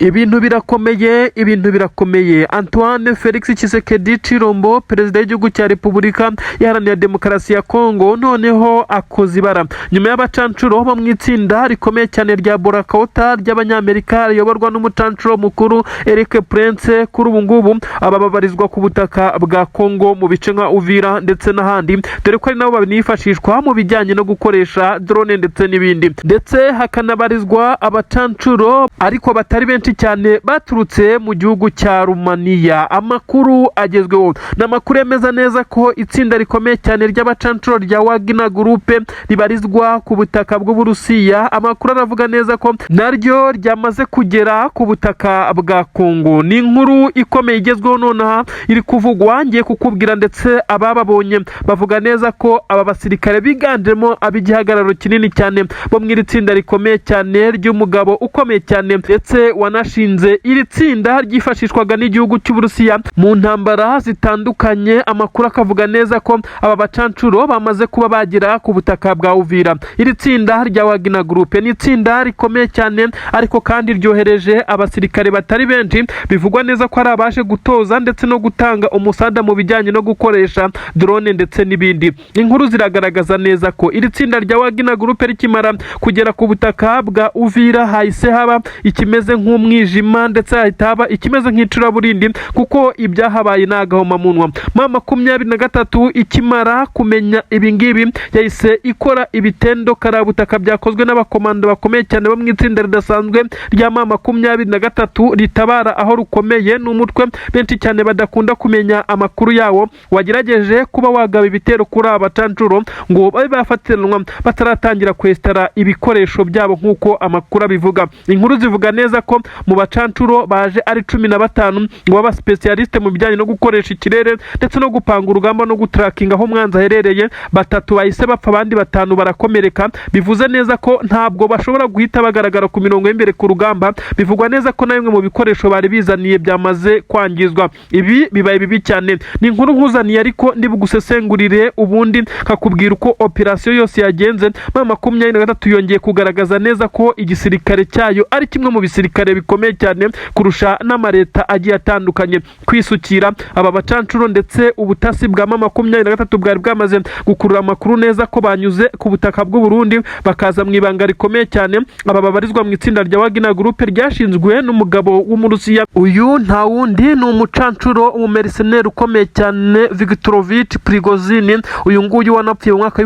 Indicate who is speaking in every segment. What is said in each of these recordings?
Speaker 1: Ibintu birakomeye, ibintu birakomeye. Antoine Felix Tshisekedi Tshilombo, perezida w'igihugu cya Repubulika Iharanira Demokarasi ya Kongo, noneho akoze ibara nyuma y'abacancuro bo mu itsinda rikomeye cyane rya Blackwater ry'Abanyamerika riyoborwa n'umucancuro mukuru Erik Prince. Kuri ubu ngubu aba babarizwa ku butaka bwa Kongo mu bice nka Uvira ndetse n'ahandi, dore ko ari nabo banifashishwa mu bijyanye no gukoresha drone ndetse n'ibindi, ndetse hakanabarizwa abacancuro ariko batari benshi cyane baturutse mu gihugu cya Rumaniya. Amakuru agezweho ni amakuru yemeza neza ko itsinda rikomeye cyane ry'abacancuro rya Wagner Group ribarizwa ku butaka bw'Uburusiya. Amakuru aravuga neza ko naryo ryamaze kugera ku butaka bwa Kongo. Ni inkuru ikomeye igezweho nonaha iri kuvugwa, ngiye kukubwira, ndetse abababonye bavuga neza ko aba basirikare biganjemo ab'igihagararo kinini cyane bo mu iri tsinda rikomeye cyane ry'umugabo ukomeye cyane, ndetse wanashinze iri tsinda ryifashishwaga n'igihugu cy'Uburusiya mu ntambara zitandukanye. Amakuru akavuga neza ko aba bacancuro bamaze kuba bagera ku butaka bwa Uvira. Iri tsinda rya Wagner Group ni itsinda rikomeye cyane, ariko kandi ryohereje abasirikare batari benshi, bivugwa neza ko ari abaje gutoza ndetse no gutanga umusada mu bijyanye no gukoresha drone ndetse n'ibindi. Inkuru ziragaragaza neza ko iri tsinda rya Wagner Group rikimara kugera ku butaka bwa Uvira hahise haba ikimeze nk'umwijima, ndetse hahita haba ikimeze nk'icuraburindi, kuko ibyahabaye ni agahomamunwa. M23 ikimara kumenya ibingibi yahise ikora ibitendo karabutaka byakozwe n'abakomando bakomeye cyane bo mu itsinda ridasanzwe rya M23 ritabara aho rukomeye. Ni umutwe benshi cyane badakunda kumenya amakuru yawo, wagerageje kuba wagaba ibitero kuri aba bacancuro ngo babe bafatiranwa bataratangira kwesitara ibikoresho byabo nk'uko amakuru abivuga. Inkuru zivuga neza ko mu bacancuro baje ari 15 ngo baba spécialistes mu bijyanye no gukoresha ikirere ndetse no gupanga urugamba no gutarakinga aho umwanzi aherereye, batatu bahise bapfa, abandi batanu barakomereka. Bivuze neza ko ntabwo bashobora guhita bagaragara ku mirongo y'imbere ku rugamba. Bivugwa neza ko na bimwe mu bikoresho bari bizaniye byamaze kwangizwa. Ibi bibaye bibi cyane. Ni inkuru nkuzaniye, ariko ndi bugusesengurire ubundi nkakubwira uko operasiyo yose yagenze. M23 yongeye kugaragaza neza ko igisirikare cyayo ari kimwe mu bisirikare bikomeye cyane kurusha n'amareta agiye atandukanye. Kwisukira aba bacancuro, ndetse ubutasi bwa M23 bwari bwamaze gukurura amakuru neza ko banyuze ku butaka bw'u Burundi bakaza mu ibanga rikomeye cyane. Aba babarizwa mu itsinda rya Wagner Group ryashinzwe n'umugabo w'Umurusiya. Uyu nta wundi ni umucancuro, umumercenaire ukomeye cyane, Viktorovich Prigozhin. Uyu nguyu wanapfuye mu mwaka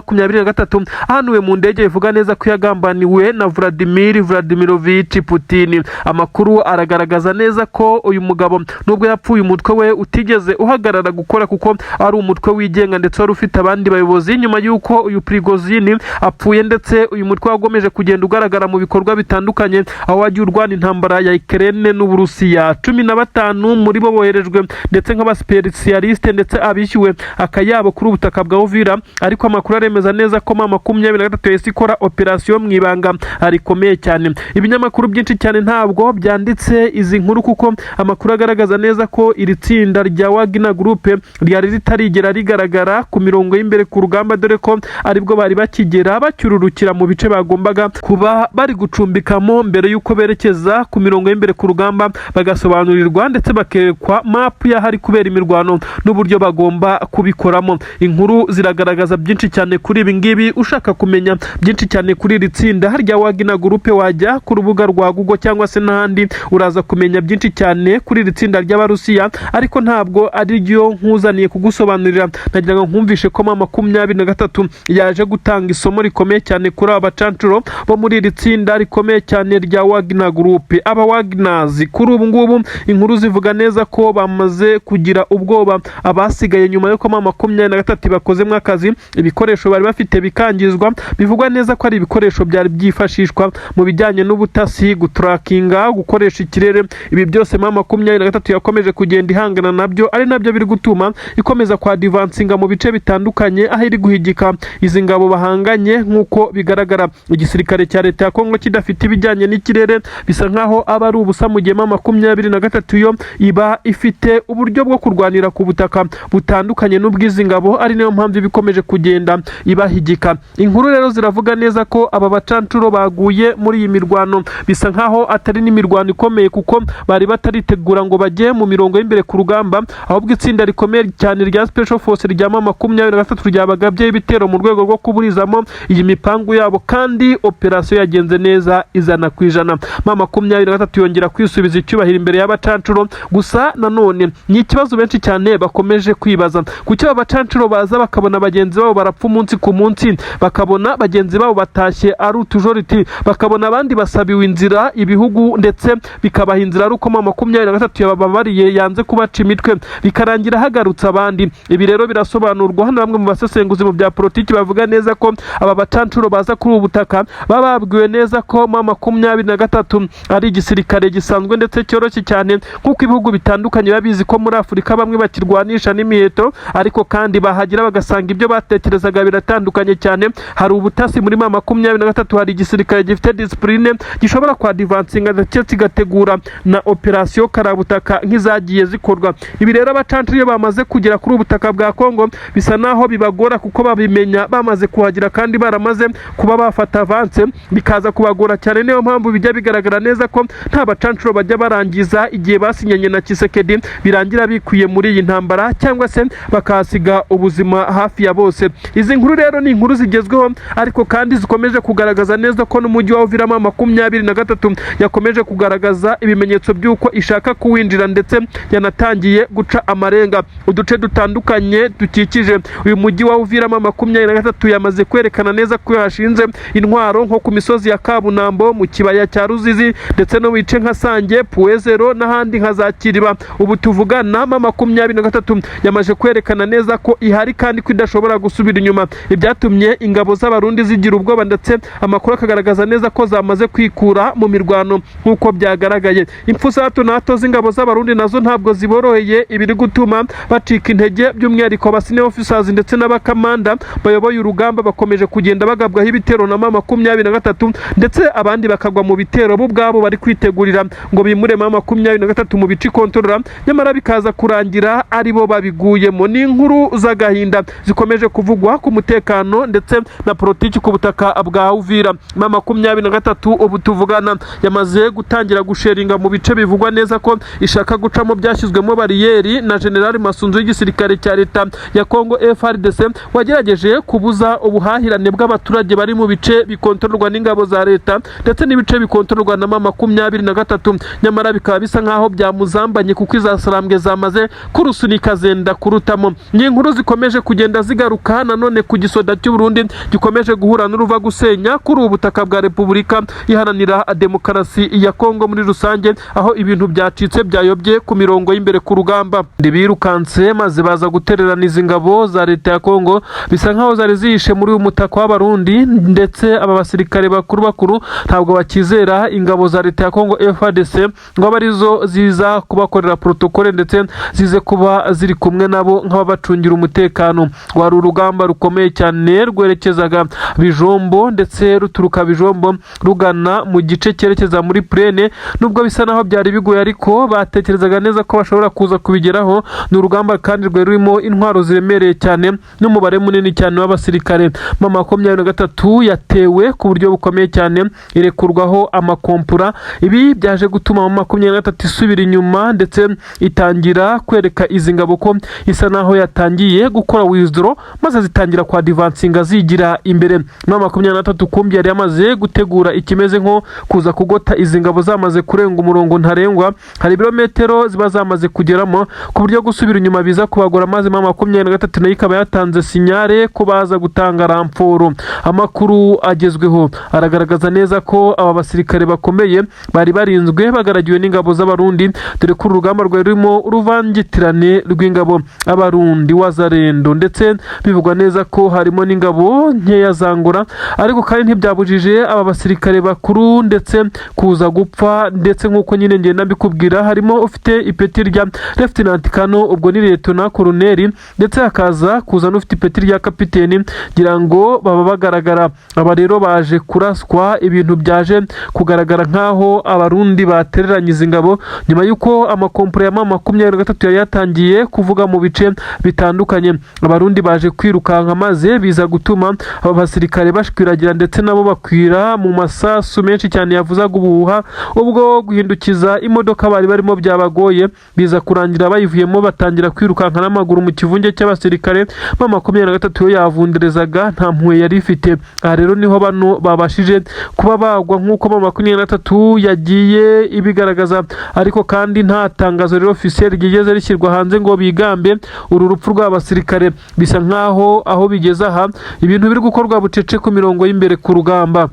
Speaker 1: w'2023 ahanuwe mu ndege, bivuga neza ko yagambaniwe na Vladimir Vladimirovich Putin. Amakuru aragaragaza neza ko uyu mugabo nubwo yapfuye, umutwe we utigeze uhagarara gukora, kuko ari umutwe wigenga ndetse wari ufite abandi bayobozi nyuma y'uko uyu Prigozhin apfuye. Ndetse uyu mutwe wagomeje kugenda ugaragara mu bikorwa bitandukanye aho wagiye urwana intambara ya Ukraine n'Uburusiya. 15 muri bo boherejwe ndetse nk'abaspécialistes, ndetse abishyuwe akayabo kuri ubutaka bwa Uvira, ariko amakuru aremeza neza ko M23 yahise ikora operasiyo mu ibanga rikomeye cyane. Ibinyamakuru byinshi cyane ntabwo byanditse izi nkuru, kuko amakuru agaragaza neza ko iri tsinda rya Wagner Group ryari ritarigera rigaragara ku mirongo y'imbere ku rugamba, dore ko aribwo bari bakigera bacyururukira mu bice bagombaga kuba bari gucumbikamo mbere y'uko berekeza ku mirongo y'imbere ku rugamba, bagasobanurirwa ndetse bakerekwa mapu y'ahari kubera imirwano n'uburyo bagomba kubikoramo. Inkuru ziragaragaza byinshi cyane kuri ibi ngibi. Ushaka kumenya byinshi cyane kuri iri tsinda rya Wagner Group wajya ku rubuga rwa Google cyangwa se n'ahandi, uraza kumenya byinshi cyane kuri iri tsinda ry'Abarusiya, ariko ntabwo ari ryo nkuzaniye kugusobanurira. Nagira ngo nkumvishe ko M23 yaje gutanga isomo rikomeye cyane kuri aba bacancuro bo muri iri tsinda rikomeye cyane rya Wagner Group. Aba Wagners kuri ubu ngubu inkuru zivuga neza ko bamaze kugira ubwoba abasigaye nyuma y'uko M23 bakozemo akazi, ibikoresho bari bafite bikangizwa. Bivugwa neza ko ari ibikoresho byari byifashishwa mu bijyanye n'ubutasi, guturakinga, gukoresha ikirere. Ibi byose M23 yakomeje kugenda ihangana nabyo, ari nabyo biri gutuma ikomeza kwadivansinga mu bice bitandukanye aho iri guhigika izi ngabo bahanganye. Nk'uko bigaragara, igisirikare cya leta ya Kongo kidafite ibijyanye n'ikirere bisa nkaho aba ari ubusa, mu gihe M23 yo iba ifite uburyo bwo kurwanira ku butaka butandukanye n'ubw'izi ngabo, ari nayo mpamvu iba ikomeje kugenda ibahigika. Inkuru rero ziravuga neza ko aba bacancuro baguye muri iyi mirwano bisa nkaho atari atari n'imirwano ikomeye, kuko bari bataritegura ngo bajye mu mirongo y'imbere ku rugamba, ahubwo itsinda rikomeye cyane rya Special Force rya M23 ryabagabye ibitero mu rwego rwo kuburizamo iyi mipangu yabo, kandi operasiyo yagenze neza 100%. M23 yongera kwisubiza icyubahiro imbere y'abacancuro. Gusa nanone ni ikibazo benshi cyane bakomeje kwibaza: kuki aba bacancuro baza bakabona bagenzi babo barapfa umunsi ku munsi, bakabona bagenzi babo batashye ari utujoriti, bakabona abandi basabiwe inzira ibihugu ndetse bikabaha inzira ari uko M23 yabababariye, yanze kubaca imitwe, bikarangira hagarutse abandi? Ibi rero birasobanurwa hano bamwe mu basesenguzi mu bya politiki bavuga neza ko aba bacancuro baza kuri ubu butaka baba babwiwe neza ko M23 ari igisirikare gisanzwe ndetse cyoroshye cyane, nk'uko ibihugu bitandukanye biba bizi ko muri Afurika bamwe bakirwanisha n'imiheto, ariko kandi bahagera bagasanga ibyo batekerezaga biratandukanye cyane. Hari ubutasi muri M23, hari igisirikare gifite discipline gishobora kwadvancinga ndetse kigategura na operasiyo karabutaka nk'izagiye zikorwa. Ibi rero abacancuro iyo bamaze kugera kuri ubu butaka bwa Kongo bisa naho bibagora, kuko babimenya bamaze kuhagera kandi baramaze kuba bafata avance, bikaza kubagora cyane. Niyo mpamvu bijya bigaragara neza ko nta bacancuro bajya barangiza igihe basinyanye na Tshisekedi, birangira bikwiye muri iyi ntambara cyangwa se bakahasiga ubuzima hafi ya bose. Izi nkuru rero ni inkuru zigezweho, ariko kandi zikomeje kugaragaza neza ko n'umujyi wa Uvira M23 yakomeje kugaragaza ibimenyetso by'uko ishaka kuwinjira, ndetse yanatangiye guca amarenga uduce dutandukanye dukikije uyu mujyi wa Uvira. M23 yamaze kwerekana neza ko yashinze intwaro nko ku misozi ya Kabunambo, mu kibaya cya Ruzizi, ndetse no mu bice nka Sange, Puwezero n'ahandi nka za Kiriba. Ubu tuvugana M23 yamaze kwerekana neza ko ihari kandi ko idashobora gusubira inyuma, ibyatumye ingabo z'Abarundi zigira ubwoba, ndetse amakuru akagaragaza neza ko zamaze kwikura mu mirwano nk'uko byagaragaye. Impfu za hato na hato z'ingabo z'Abarundi nazo ntabwo ziboroheye, ibiri gutuma bacika intege, by'umwihariko aba senior officers ndetse n'abakamanda bayoboye urugamba bakomeje kugenda bagabwaho ibitero na M23, ndetse abandi bakagwa mu bitero bo ubwabo bari kwitegurira ngo bimure M23 mu bice ikontorora, nyamara bikaza kurangira aribo babiguyemo. Ni inkuru z'agahinda zikomeje kuvugwa ku mutekano ndetse na politiki ku butaka bwa Uvira. M23 ubu tuvugana yamaze gutangira gusheringa mu bice bivugwa neza ko ishaka gucamo, byashyizwemo bariyeri na General Masunzu w'igisirikare cya leta ya Congo FARDC, wagerageje kubuza ubuhahirane bw'abaturage bari mu bice bikontororwa n'ingabo za leta ndetse n'ibice bikontororwa na M23, nyamara bikaba bisa nkaho byamuzambanye, kuko izasarambwe zamaze kurusunika zenda kurutamo. Ni inkuru zikomeje kugenda zigaruka nanone ku gisoda cy'u Burundi gikomeje guhura n'uruva gusenya kuri ubu butaka bwa Repubulika Iharanira Demokarasi ya Kongo muri rusange, aho ibintu byacitse byayobye ku mirongo y'imbere ku rugamba. Birukanse maze baza gutererana izi ngabo za leta ya Kongo, bisa nkaho zari zihishe muri uyu mutaka w'Abarundi, ndetse aba basirikare bakuru bakuru ntabwo bakizera ingabo za leta ya Kongo FARDC ngo abe arizo ziza kubakorera protocole ndetse zize kuba ziri kumwe nabo nk'ababacungira umutekano. Wari urugamba rukomeye cyane rwerekezaga Bijombo, ndetse ruturuka Bijombo rugana mu gice cyerekeza muri plaine. Nubwo bisa naho byari bigoye, ariko batekerezaga neza ko bashobora kuza kubigeraho. Ni urugamba kandi rwari rurimo intwaro ziremereye cyane n'umubare munini cyane w'abasirikare. M23 yatewe ku buryo bukomeye cyane, irekurwaho amakompura. Ibi byaje gutuma M23 isubira inyuma, ndetse itangira kwereka izi ngabo ko isa naho yatangiye gukora withdraw, maze zitangira kwadvancinga zigira imbere. M23 kumbi yari yamaze gutegura ikimeze nko kuza kugota izi ngabo zamaze kurenga umurongo ntarengwa. Hari ibirometero ziba zamaze kugeramo, ku buryo gusubira inyuma biza kubagora, maze M23 nayo ikaba yatanze signal ko baza gutanga renfort. Amakuru agezweho aragaragaza neza ko aba basirikare bakomeye bari barinzwe, bagaragiwe n'ingabo z'Abarundi, dore ko uru rugamba rwari rurimo uruvangitirane rw'ingabo, Abarundi, Wazalendo, ndetse bivugwa neza ko harimo n'ingabo nkeya zangura. Ariko kandi ntibyabujije aba basirikare bakuru ndetse kuza gupfa, ndetse nk'uko nyine ngenda mbikubwira, harimo ufite ipeti rya lieutenant colonel, ubwo ni lieutenant colonel, ndetse hakaza kuza n'ufite ipeti rya kapiteni, ngira ngo baba bagaragara. Aba rero baje kuraswa, ibintu byaje kugaragara nk'aho Abarundi batereranye izi ngabo nyuma y'uko amakompura ya M23 yari yatangiye kuvuga mu bice bitandukanye. Abarundi baje kwirukanka, maze biza gutuma aba basirikare bashwiragira, ndetse nabo bakwira mu masasu menshi cyane yavuzaga. buhuha, ubwo guhindukiza imodoka bari barimo byabagoye, biza kurangira bayivuyemo batangira kwirukanka n'amaguru mu kivunge cy'abasirikare. M23 yo yavunderezaga, nta mpuhwe yari ifite. Aha rero niho bano babashije kuba bagwa nk'uko M23 yagiye ibigaragaza, ariko kandi nta tangazo rero officiel ryigeze rishyirwa hanze ngo bigambe uru rupfu rw'abasirikare. Bisa nkaho aho bigeze aha ibintu biri gukorwa bucece ku mirongo y'imbere ku rugamba.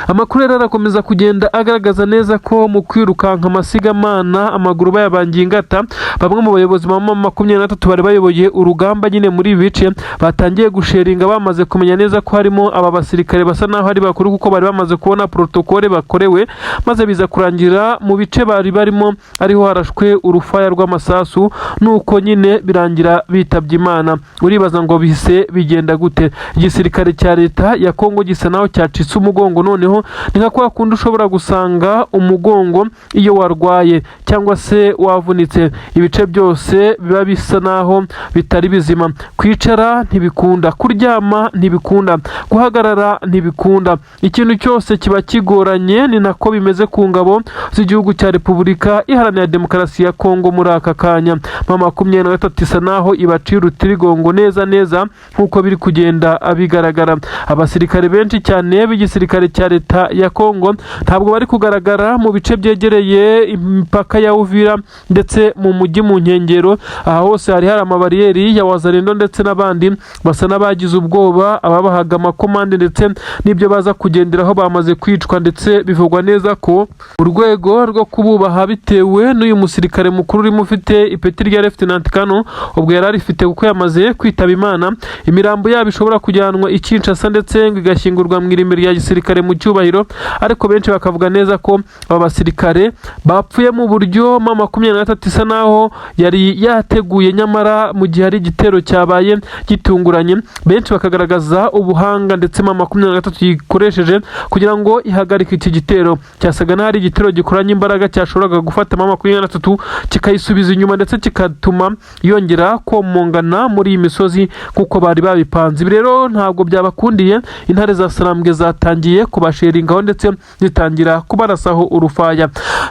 Speaker 1: Amakuru rero arakomeza kugenda agaragaza neza ko mu kwirukanka amasigamana, amaguru bayabangiye ingata, bamwe mu bayobozi ba M23 bari bayoboye urugamba nyine muri ibi bice batangiye gusheringa, bamaze kumenya neza ko harimo aba basirikare basa naho ari bakuru, kuko bari bamaze kubona protocole bakorewe, maze biza kurangira mu bice bari barimo ariho harashwe urufaya rw'amasasu, nuko nyine birangira bitabye Imana. Uribaza ngo bihise bigenda gute? Igisirikare cya leta ya Kongo gisa naho cyacitse umugongo. Noneho ni nka kwa kundi ushobora gusanga umugongo iyo warwaye cyangwa se wavunitse, ibice byose biba bisa naho bitari bizima. Kwicara ntibikunda, kuryama ntibikunda, guhagarara ntibikunda, ikintu cyose kiba kigoranye. Ni nako bimeze ku ngabo z'igihugu cya Repubulika Iharanira Demokarasi ya Kongo muri aka kanya. M23 isa naho ibacira urutirigongo neza neza nk'uko biri kugenda bigaragara. Abasirikare benshi cyane b'igisirikare cya leta ya Kongo ntabwo bari kugaragara mu bice byegereye imipaka ya Uvira ndetse mu mujyi mu nkengero. Aha hose hari hari amabariyeri ya Wazalendo ndetse n'abandi basa n'abagize ubwoba. Ababahaga amakomande ndetse n'ibyo baza kugenderaho bamaze kwicwa, ndetse bivugwa neza ko mu rwego rwo kububaha, bitewe n'uyu musirikare mukuru urimo ufite ipeti rya Lieutenant Colonel, ubwo yari arifite kuko yamaze kwitaba Imana, imirambo yabo ishobora kujyanwa i Kinshasa ndetse ngo igashyingurwa mu irimbi rya gisirikare mu cyubahiro. Ariko benshi bakavuga neza ko aba basirikare bapfuye mu buryo M23 isa naho yari yateguye, nyamara mu gihe hari igitero cyabaye gitunguranye, benshi bakagaragaza ubuhanga ndetse M23 yikoresheje kugira ngo ihagarike iki gitero. Cyasaga n'aho ari igitero gikoranye imbaraga, cyashoboraga gufata M23 kikayisubiza inyuma ndetse kikatuma yongera komongana muri iyi misozi nk'uko bari babipanze. Ibi rero ntabwo byabakundiye. Intare za Sarambwe zatangiye kubasheringaho ndetse zitangira kubarasaho urufaya.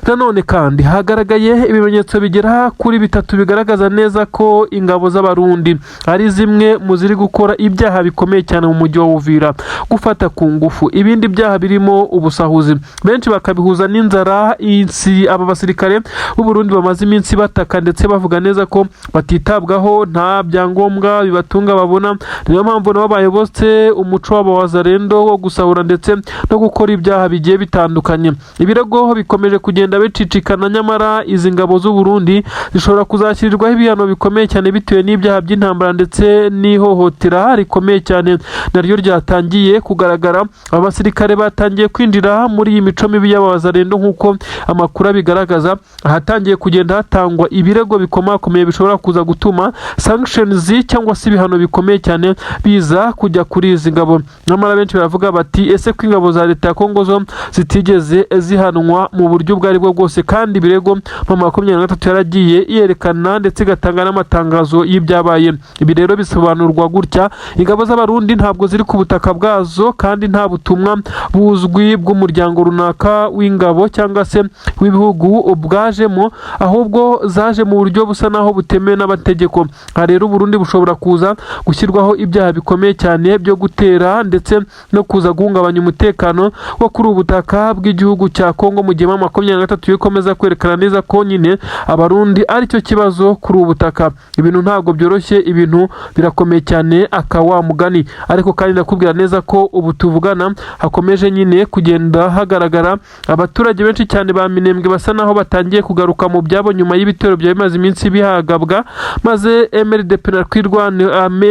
Speaker 1: Nanone kandi hagaragaye ibimenyetso bigera kuri bitatu bigaragaza neza ko ingabo z'Abarundi ari zimwe mu ziri gukora ibyaha bikomeye cyane mu mujyi wa Uvira, gufata ku ngufu, ibindi byaha birimo ubusahuzi, benshi bakabihuza n'inzara isi aba basirikare b'u Burundi bamaze iminsi bataka ndetse bavuga neza ko batitabwaho, nta byangombwa bibatunga babona. Niyo mpamvu nabo bayobotse umuco wabo Wazalendo wo gusahura ndetse no gukora ibyaha bigiye bitandukanye. Ibirego bikomeje kugenda bicicikana, nyamara izi ngabo z'u Burundi zishobora kuzashyirirwaho ibihano bikomeye cyane bitewe n'ibyaha by'intambara ndetse n'ihohotera rikomeye cyane naryo ryatangiye kugaragara. Aba basirikare batangiye kwinjira muri iyi mico mibi y'Abazalendo nk'uko amakuru abigaragaza. Ahatangiye kugenda hatangwa ibirego bikomakomeye bishobora kuza gutuma sanctions cyangwa se ibihano bikomeye cyane biza kujya kuri izi ngabo. Nyamara benshi baravuga bati: "Ese ko ingabo za leta ya Kongo zo zitigeze zihanwa mu buryo ubwo aribwo bwose, kandi ibirego M23 yaragiye yerekana ndetse igatanga n'amatangazo y'ibyabaye?" Ibi rero bisobanurwa gutya: ingabo z'Abarundi ntabwo ziri ku butaka bwazo, kandi nta butumwa buzwi bw'umuryango runaka w'ingabo cyangwa se w'ibihugu bwajemo, ahubwo zaje mu buryo busa naho butemewe n'amategeko. Aha rero Uburundi bushobora kuza gushyirwaho ibyaha bikomeye cyane byo gutera ndetse no kuza guhungabanya umutekano wo kuri ubu butaka bw'igihugu cya Kongo, mu gihe M23 ikomeza kwerekana neza ko nyine Abarundi aricyo kibazo kuri ubu butaka. Ibintu ntabwo byoroshye, ibintu birakomeye cyane aka wa mugani. Ariko kandi ndakubwira neza ko ubu tuvugana hakomeje nyine kugenda hagaragara abaturage benshi cyane ba Minembwe basa naho batangiye kugaruka mu byabo nyuma y'ibitero byari bimaze iminsi bihagabwa, maze MRDP na Twirwane,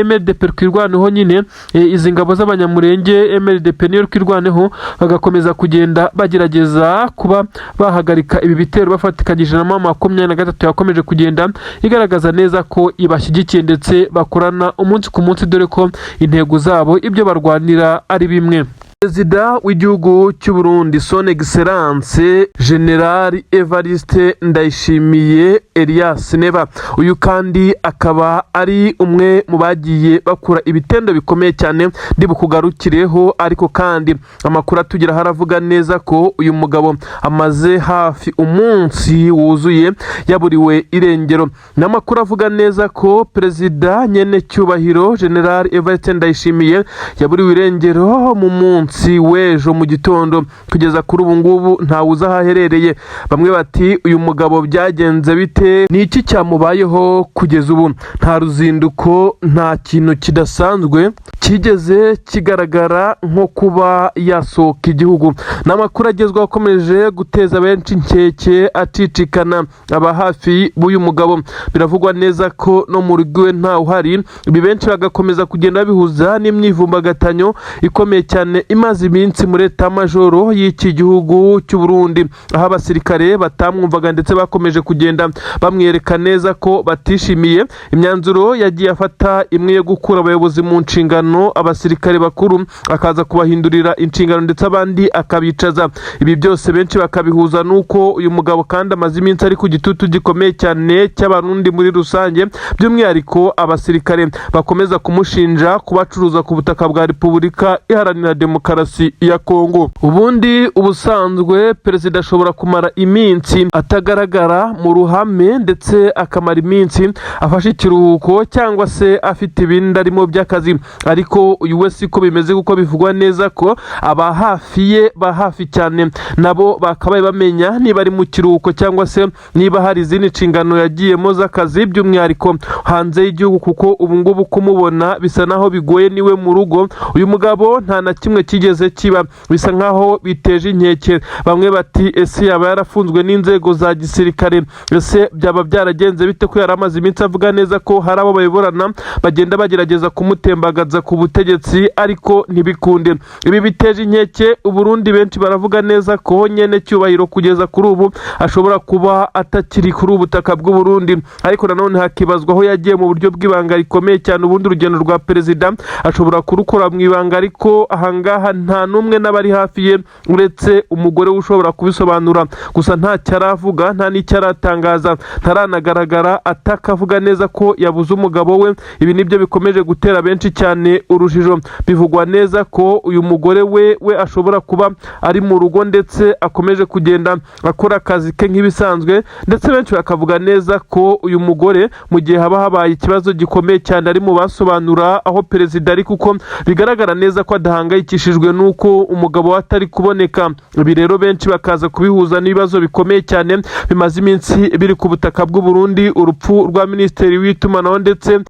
Speaker 1: MRDP Twirwaneho nyine, izi ngabo z'Abanyamurenge MRDP niyo Twirwaneho, bagakomeza kugenda bagerageza kuba bahagarika ibi bitero bafatikanyije na M23 yakomeje kugenda igaragaza neza ko ibashyigikiye ndetse bakorana umunsi ku munsi, dore ko intego zabo, ibyo barwanira ari bimwe. Perezida w'igihugu cy'u Burundi, Son Excellence General Evariste Ndayishimiye Elias Neva, uyu kandi akaba ari umwe mu bagiye bakura ibitendo bikomeye cyane ndi bukugarukireho. Ariko kandi amakuru atugeraho aravuga neza ko uyu mugabo amaze hafi umunsi wuzuye yaburiwe irengero. N'amakuru avuga neza ko Perezida nyene cyubahiro General Evariste Ndayishimiye yaburiwe irengero mu munsi w'ejo mu gitondo. Kugeza kuri ubu ngubu ntawuzi aho aherereye. Bamwe bati: "Uyu mugabo byagenze bite? Ni iki cyamubayeho?" Kugeza ubu nta ruzinduko, nta kintu kidasanzwe kigeze kigaragara nko kuba yasohoka igihugu. Ni amakuru agezweho akomeje guteza benshi inkeke, acicikana aba hafi b'uyu mugabo. Biravugwa neza ko no mu rugo iwe ntawe uhari. Ibi benshi bagakomeza kugenda babihuza n'imyivumbagatanyo ikomeye cyane imaze iminsi muri etamajoro y'iki gihugu cy'u Burundi, aho abasirikare batamwumvaga ndetse bakomeje kugenda bamwereka neza ko batishimiye imyanzuro yagiye afata, imwe yo gukura abayobozi mu nshingano, abasirikare bakuru akaza kubahindurira inshingano ndetse abandi akabicaza. Ibi byose benshi bakabihuza n'uko uyu mugabo kandi amaze iminsi ari ku gitutu gikomeye cyane cy'Abarundi muri rusange, by'umwihariko abasirikare bakomeza kumushinja kubacuruza ku butaka bwa Repubulika Iharanira Demokarasi ya Kongo. Ubundi ubusanzwe perezida ashobora kumara iminsi atagaragara mu ruhame, ndetse akamara iminsi afashe ikiruhuko cyangwa se afite ibindi arimo by'akazi, ariko uyu we siko bimeze, kuko bivugwa neza ko aba hafi ye, ba hafi cyane, nabo bakabaye bamenya niba ari mu kiruhuko cyangwa se niba hari izindi nshingano yagiyemo z'akazi, by'umwihariko hanze y'igihugu, kuko ubu ngubu kumubona bisa naho bigoye. Niwe mu rugo uyu mugabo nta na kimwe kigeze kiba, bisa nkaho biteje inkeke. Bamwe bati: "Ese yaba yarafunzwe n'inzego za gisirikare? Ese byaba byaragenze bite, ko yari amaze iminsi avuga neza ko hari abo bayoborana bagenda bagerageza kumutembagaza ku butegetsi ariko ntibikunde?" Ibi biteje inkeke Uburundi. Benshi baravuga neza ko nyene cyubahiro kugeza kuri ubu ashobora kuba atakiri kuri ubu butaka bw'u Burundi, ariko nanone hakibazwa aho yagiye mu buryo bw'ibanga rikomeye cyane. Ubundi urugendo rwa perezida ashobora kurukora mu ibanga, ariko ahangaha nta n'umwe n'abari hafi ye uretse umugore we ushobora kubisobanura. Gusa ntacyo aravuga, nta n'icyo aratangaza, ntaranagaragara atakavuga neza ko yabuze umugabo we. Ibi nibyo bikomeje gutera benshi cyane urujijo. Bivugwa neza ko uyu mugore we ashobora kuba ari mu rugo ndetse akomeje kugenda akora akazi ke nk'ibisanzwe, ndetse benshi bakavuga neza ko uyu mugore mu gihe haba habaye ikibazo gikomeye cyane ari mu basobanura aho perezida ari, kuko bigaragara neza ko adahangayikishijwe n'uko umugabo we atari kuboneka. Ibi rero benshi bakaza kubihuza n'ibibazo bikomeye cyane bimaze iminsi biri ku butaka bw'u Burundi: urupfu rwa minisitiri w'itumanaho ndetse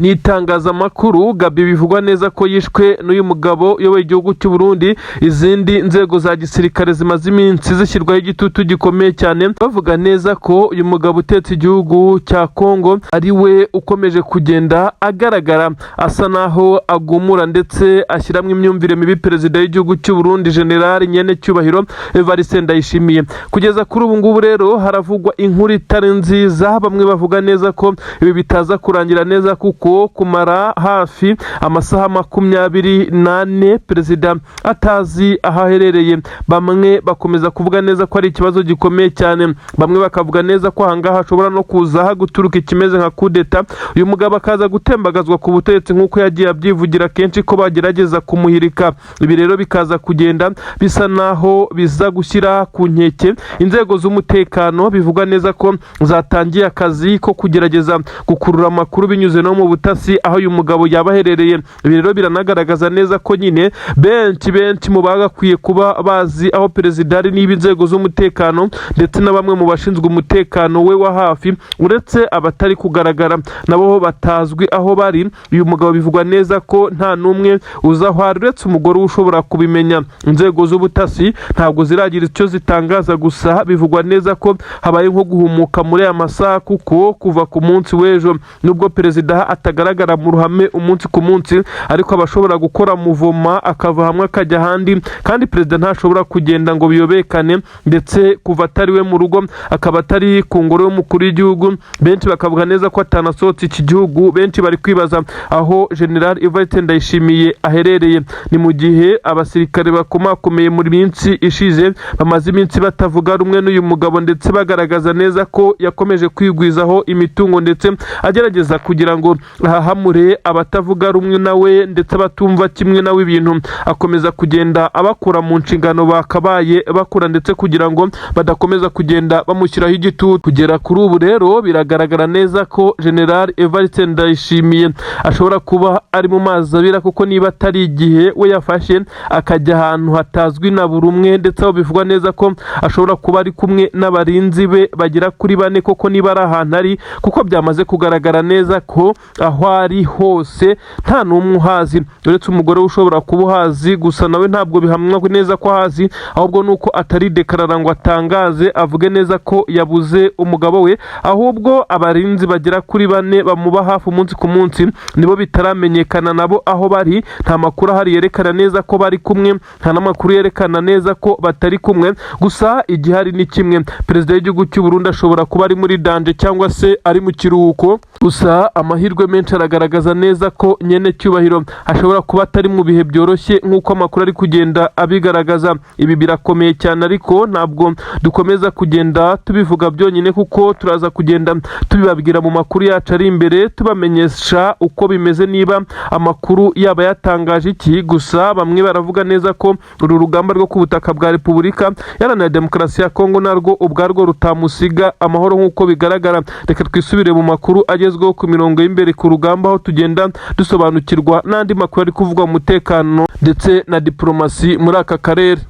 Speaker 1: n'itangazamakuru Gabi, bivugwa neza ko yishwe n'uyu mugabo uyoboye igihugu cy'u Burundi, izindi nzego za gisirikare zimaze iminsi zishyirwaho igitutu gikomeye cyane, bavuga neza ko uyu mugabo utetse igihugu cya Kongo ari we ukomeje kugenda agaragara asa naho agumura ndetse ashyiramo imyumvire mibi perezida w'igihugu cy'u Burundi, General nyene cyubahiro Evariste Ndayishimiye. Kugeza kuri ubu ngubu rero haravugwa inkuru itari nziza. Bamwe bavuga neza ko ibi bitaza kurangira neza, kuko kumara hafi amasaha 24 perezida atazi aho aherereye, bamwe bakomeza kuvuga neza ko ari ikibazo gikomeye cyane. Bamwe bakavuga neza ko ahangaha hashobora no kuza guturuka ikimeze nka kudeta, uyu mugabo akaza gutembagazwa ku butegetsi nk'uko yagiye abyivugira kenshi ko bagerageza kumuhirika. Ibi rero bikaza kugenda bisa naho biza gushyira ku nkeke inzego z'umutekano, bivugwa neza ko zatangiye akazi ko kugerageza gukurura amakuru binyuze no mu butasi aho uyu mugabo yaba aherereye. Ibi rero biranagaragaza neza ko nyine benshi benshi mu bagakwiye kuba bazi aho perezida ari, niba inzego z'umutekano ndetse na bamwe mu bashinzwe umutekano we wa hafi, uretse abatari kugaragara nabo batazwi aho bari, uyu mugabo bivugwa neza ko nta n'umwe uzi aho ari uretse umugore we ushobora kubimenya. Inzego z'ubutasi ntabwo ziragira icyo zitangaza, gusa bivugwa neza ko habaye nko guhumuka muri aya masaha, kuko kuva ku munsi w'ejo, nubwo perezida atagaragara mu ruhame umunsi ku munsi, ariko aba ashobora gukora muvoma akava hamwe akajya ahandi, kandi perezida ntashobora kugenda ngo biyobekane. Ndetse kuva atari we mu rugo, akaba atari ku ngoro y'umukuru w'igihugu, benshi bakavuga neza ko atanasohotse iki gihugu. Benshi bari kwibaza aho General Evariste Ndayishimiye aherereye. Ni mu gihe abasirikare Abasirikare bakomakomeye muri minsi ishize bamaze iminsi batavuga rumwe n'uyu mugabo, ndetse bagaragaza neza ko yakomeje kwigwizaho imitungo, ndetse agerageza kugira ngo ahahamure abatavuga rumwe nawe ndetse abatumva kimwe nawe ibintu, akomeza kugenda abakura mu nshingano bakabaye bakura, ndetse kugira ngo badakomeza kugenda bamushyiraho igitutu. Kugera kuri ubu rero biragaragara neza ko General Evariste Ndayishimiye ashobora kuba ari mu mazi abira, kuko niba atari igihe we yafashe akajya ahantu hatazwi na buri umwe, ndetse aho bivugwa neza ko ashobora kuba ari kumwe n'abarinzi be bagera kuri bane koko, niba ari ahantu ari, kuko byamaze kugaragara neza ko aho ari hose nta n'umwe uhazi uretse umugore we ushobora kuba uhazi. Gusa nawe ntabwo bihamwa neza ko ahazi, ahubwo ni uko atari dekarara ngo atangaze avuge neza ko yabuze umugabo we. Ahubwo abarinzi bagera kuri bane bamuba hafi umunsi ku munsi nibo bitaramenyekana nabo aho bari. Nta makuru ahari yerekana neza ko bari kumwe, nta n'amakuru yerekana neza ko batari kumwe. Gusa igihari ni kimwe: perezida w'igihugu cy'u Burundi ashobora kuba ari muri danger cyangwa se ari mu kiruhuko. Gusa amahirwe menshi aragaragaza neza ko nyene cyubahiro ashobora kuba atari mu bihe byoroshye nk'uko amakuru ari kugenda abigaragaza. Ibi birakomeye cyane, ariko ntabwo dukomeza kugenda tubivuga byonyine, kuko turaza kugenda tubibabwira mu makuru yacu ari imbere, tubamenyesha uko bimeze, niba amakuru yaba yatangaje iki. Gusa bamwe baravuga neza ko uru rugamba rwo ku butaka bwa Repubulika Iharanira Demokarasi ya Kongo narwo ubwarwo rutamusiga amahoro nk'uko bigaragara. Reka twisubire mu makuru agezweho ku mirongo y'imbere ku rugamba, aho tugenda dusobanukirwa n'andi makuru ari kuvugwa mu mutekano ndetse na diplomasi muri aka karere.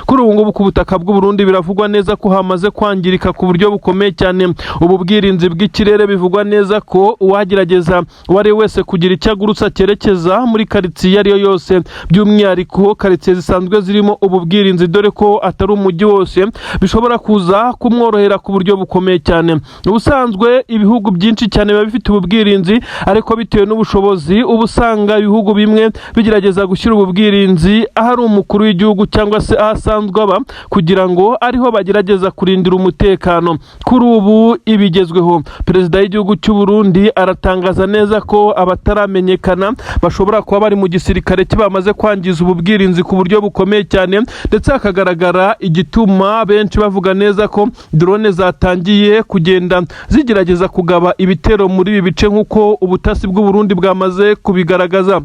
Speaker 1: Kuri ubu ngubu ku butaka bw'u Burundi biravugwa neza ko hamaze kwangirika ku buryo bukomeye cyane ubu bwirinzi bw'ikirere. Bivugwa neza ko uwagerageza uwo ari we wese kugira icyo agurutsa cyerekeza muri karitsiye iyo ari yo yose, by'umwihariko karitsiye zisanzwe zirimo ubu bwirinzi, dore ko atari umujyi wose, bishobora kuza kumworohera ku buryo bukomeye cyane. Ubusanzwe ibihugu byinshi cyane biba bifite ubu bwirinzi, ariko bitewe n'ubushobozi uba usanga ibihugu bimwe bigerageza gushyira ubu bwirinzi ahari umukuru w'igihugu cyangwa se aho asanzwe aba, kugira ngo ariho bagerageza kurindira umutekano. Kuri ubu ibigezweho, perezida w'igihugu cy'u Burundi aratangaza neza ko abataramenyekana bashobora kuba bari mu gisirikare cye bamaze kwangiza ubu bwirinzi ku buryo bukomeye cyane, ndetse hakagaragara igituma benshi bavuga neza ko drone zatangiye kugenda zigerageza kugaba ibitero muri ibi bice, nk'uko ubutasi bw'u Burundi bwamaze kubigaragaza.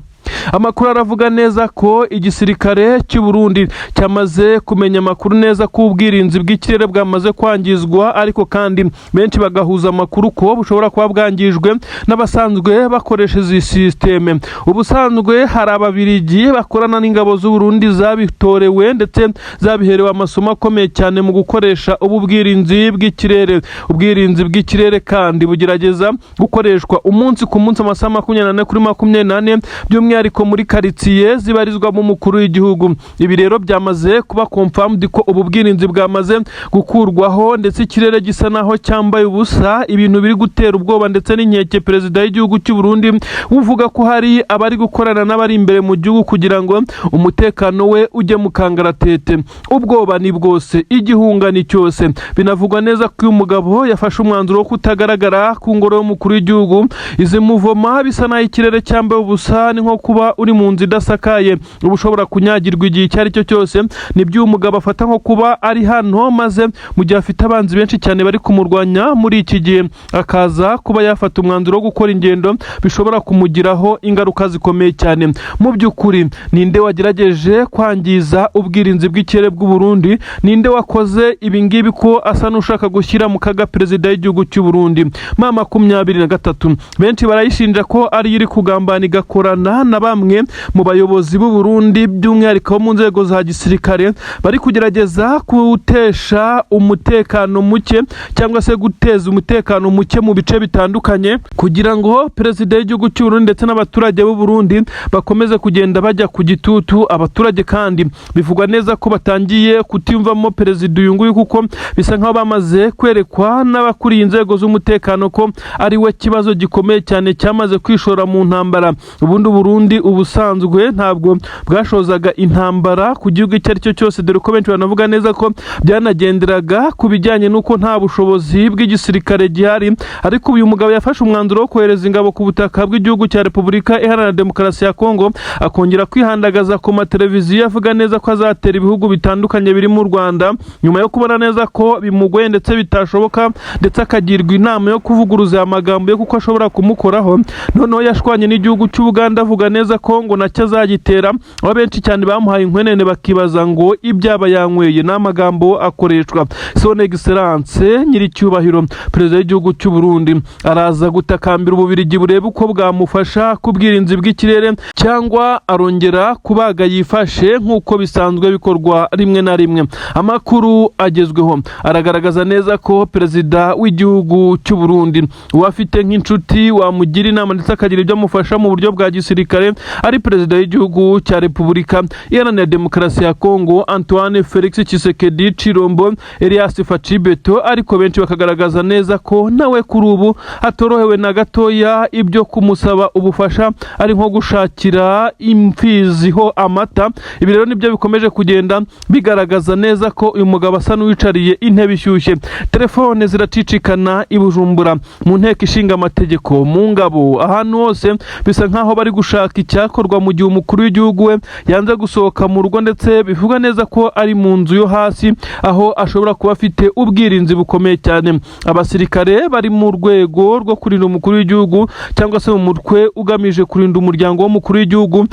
Speaker 1: Amakuru aravuga neza ko igisirikare cy'u Burundi cyamaze kumenya amakuru neza ko ubwirinzi bw'ikirere bwamaze kwangizwa, ariko kandi benshi bagahuza amakuru ko bushobora kuba bwangijwe n'abasanzwe bakoresha izi sisiteme. Ubusanzwe hari Ababirigi bakorana n'ingabo z'u Burundi zabitorewe ndetse zabiherewe amasomo akomeye cyane mu gukoresha ubu bwirinzi bw'ikirere. Ubwirinzi bw'ikirere kandi bugerageza gukoreshwa umunsi ku munsi, amasaha 24/24, by'umwihariko muri karitsiye zibarizwamo umukuru w'igihugu. Ibi rero byamaze kuba confirmed ko ubu bwirinzi bwamaze gukurwaho, ndetse ikirere gisa naho cyambaye ubusa, ibintu biri gutera ubwoba ndetse n'inkeke perezida w'igihugu cy'u Burundi, uvuga ko hari abari gukorana n'abari imbere mu gihugu kugira ngo umutekano we ujye mu kangaratete. Ubwoba ni bwose, igihunga ni cyose. Binavugwa neza ko uyu mugabo yafashe umwanzuro wo kutagaragara ku ngoro y'umukuru w'igihugu. Izi muvoma bisa naho ikirere cyambaye ubusa ni nko kuba uri mu nzu idasakaye, uba ushobora kunyagirwa igihe icyo ari cyo cyose. Nibyo uyu mugabo afata nko kuba ari hano, maze mu gihe afite abanzi benshi cyane bari kumurwanya muri iki gihe, akaza kuba yafata umwanzuro wo gukora ingendo bishobora kumugiraho ingaruka zikomeye cyane. Mu by'ukuri, ninde wagerageje kwangiza ubwirinzi bw'ikirere bw'u Burundi? Ninde wakoze ibi ngibi, ko asa n'ushaka gushyira mu kaga perezida w'igihugu cy'u Burundi? M23 benshi barayishinja ko ariyo iri kugambana, igakorana na bamwe mu bayobozi b'u Burundi, by'umwihariko bo mu nzego za gisirikare, bari kugerageza gutesha umutekano muke cyangwa se guteza umutekano muke mu bice bitandukanye, kugira ngo perezida w'igihugu cy'u Burundi ndetse n'abaturage b'u Burundi bakomeze kugenda bajya ku gitutu. Abaturage kandi bivugwa neza ko batangiye kutimvamo perezida uyu nguyu, kuko bisa nkaho bamaze kwerekwa n'abakuriye inzego z'umutekano ko ari we kibazo gikomeye cyane cyamaze kwishora mu ntambara. Ubundi Burundi Burundi ubusanzwe ntabwo bwashozaga intambara ku gihugu icyo ari cyo cyose, dore ko benshi banavuga neza ko byanagenderaga ku bijyanye n'uko nta bushobozi bw'igisirikare gihari. Ariko uyu mugabo yafashe umwanzuro wo kohereza ingabo ku butaka bw'igihugu cya Repubulika Iharanira Demokarasi ya Kongo, akongera kwihandagaza ku mateleviziyo avuga neza ko azatera ibihugu bitandukanye biri mu Rwanda, nyuma yo kubona neza ko bimugoye ndetse bitashoboka, ndetse akagirwa inama yo kuvuguruza aya magambo ye kuko ashobora kumukoraho. Noneho yashwanye n'igihugu cy'Ubuganda, avuga neza ko ngo nacyo azagitera, aho benshi cyane bamuhaye inkwenene bakibaza ngo ibyaba yanyweye ni amagambo akoreshwa. Son Excellence nyiricyubahiro Perezida w'igihugu cy'u Burundi araza gutakambira Ububirigi burebe uko bwamufasha ku bwirinzi bw'ikirere, cyangwa arongera kubaga yifashe nk'uko bisanzwe bikorwa rimwe na rimwe. Amakuru agezweho aragaragaza neza ko perezida w'igihugu cy'u Burundi uwafite nk'inshuti wamugira inama ndetse akagira ibyo amufasha mu buryo bwa gisirikare ari perezida w'igihugu cya Repubulika Iharanira Demokarasi ya Kongo, Antoine Felix Tshisekedi Tshilombo Elias Fatshi Béton. Ariko benshi bakagaragaza neza ko nawe kuri ubu atorohewe na gatoya, ibyo kumusaba ubufasha ari nko gushakira imfizi ho amata. Ibi rero nibyo bikomeje kugenda bigaragaza neza ko uyu mugabo asa n'uwicariye intebe ishyushye. Telefone ziracicikana i Bujumbura, mu Nteko Ishinga Amategeko, mu ngabo, ahantu hose bisa nkaho bari gushaka icyakorwa, mu gihe umukuru w'igihugu we yanze gusohoka mu rugo, ndetse bivuga neza ko ari mu nzu yo hasi aho ashobora kuba afite ubwirinzi bukomeye cyane. Abasirikare bari mu rwego rwo kurinda umukuru w'igihugu, cyangwa se mu mutwe ugamije kurinda umuryango w'umukuru w'igihugu,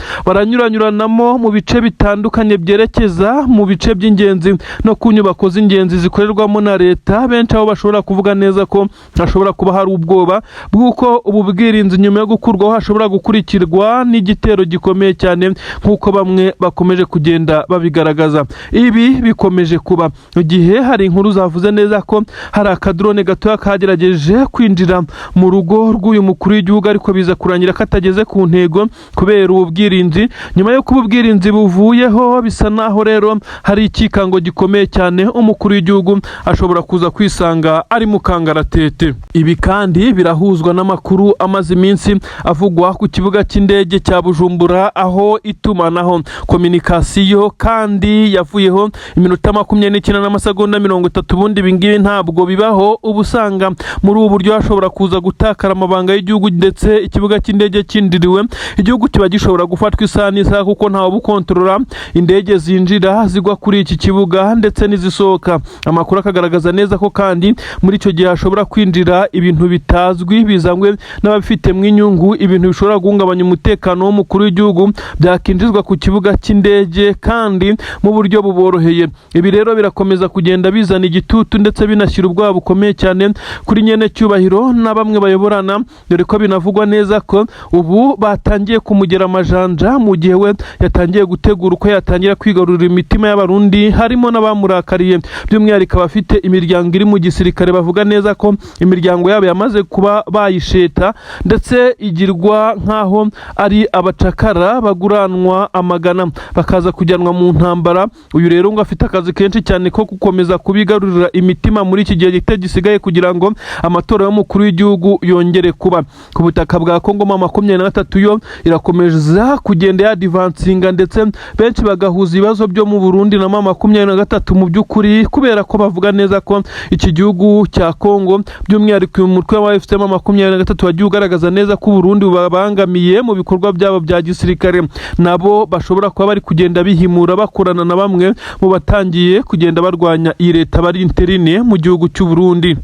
Speaker 1: baranyuranyuranamo mu bice bitandukanye byerekeza mu bice by'ingenzi no ku nyubako z'ingenzi zikorerwamo na leta. Benshi aho bashobora kuvuga neza ko hashobora kuba hari ubwoba bw'uko ubu bwirinzi nyuma yo gukurwaho hashobora gukurikirwa n'igitero gikomeye cyane, nk'uko bamwe bakomeje kugenda babigaragaza. Ibi bikomeje kuba mu gihe hari inkuru zavuze neza ko hari akadrone gatoya kagerageje kwinjira mu rugo rw'uyu mukuru w'igihugu, ariko biza kurangira katageze ku ntego kubera ubu bwirinzi. Nyuma yo kuba ubwirinzi buvuyeho, bisa naho rero hari ikikango gikomeye cyane, umukuru w'igihugu ashobora kuza kwisanga ari mu kangaratete. Ibi kandi birahuzwa n'amakuru amaze iminsi avugwa ku kibuga cy'indege cya Bujumbura, aho itumanaho, communication, kandi yavuyeho iminota 29 n'amasegonda 30. Ubundi ibingibi ntabwo bibaho. Uba usanga muri ubu buryo hashobora kuza gutakara amabanga y'igihugu, ndetse ikibuga cy'indege cyinjiriwe igihugu kiba gishobora gufatwa isaha n'isaha, kuko ntawe ubukontorora indege zinjira zigwa kuri iki kibuga ndetse n'izisohoka. Amakuru akagaragaza neza ko kandi muri icyo gihe hashobora kwinjira ibintu bitazwi bizanywe n'ababifitemo inyungu, ibintu bishobora guhungabanya umutekano w'umukuru w'igihugu byakinjizwa ku kibuga cy'indege kandi mu buryo buboroheye. Ibi rero birakomeza kugenda bizana igitutu ndetse binashyira ubwoba bukomeye cyane kuri nyene cyubahiro na bamwe bayoborana, dore ko binavugwa neza ko ubu batangiye kumugera amajanja, mu gihe we yatangiye gutegura uko yatangira kwigarurira imitima y'Abarundi, harimo n'abamurakariye, by'umwihariko abafite imiryango iri mu gisirikare, bavuga neza ko imiryango yabo yamaze kuba bayisheta ndetse igirwa nk'aho ari abacakara baguranwa amagana bakaza kujyanwa mu ntambara. Uyu rero ngo afite akazi kenshi cyane ko gukomeza kubigarurira imitima muri iki gihe gito gisigaye kugira ngo amatora y'umukuru w'igihugu yongere kuba ku butaka bwa Kongo. M23 yo irakomeza kugenda yadivansinga, ndetse benshi bagahuza ibibazo byo mu Burundi na M23 mu by'ukuri, kubera ko bavuga neza ko iki gihugu cya Kongo, by'umwihariko uyu mutwe wa AFC M23, wagiye ugaragaza neza ko Uburundi bubabangamiye mu bikorwa byabo bya gisirikare, nabo bashobora kuba bari kugenda bihimura bakorana na bamwe mu batangiye kugenda barwanya iyi leta bari intérim mu gihugu cy'u Burundi.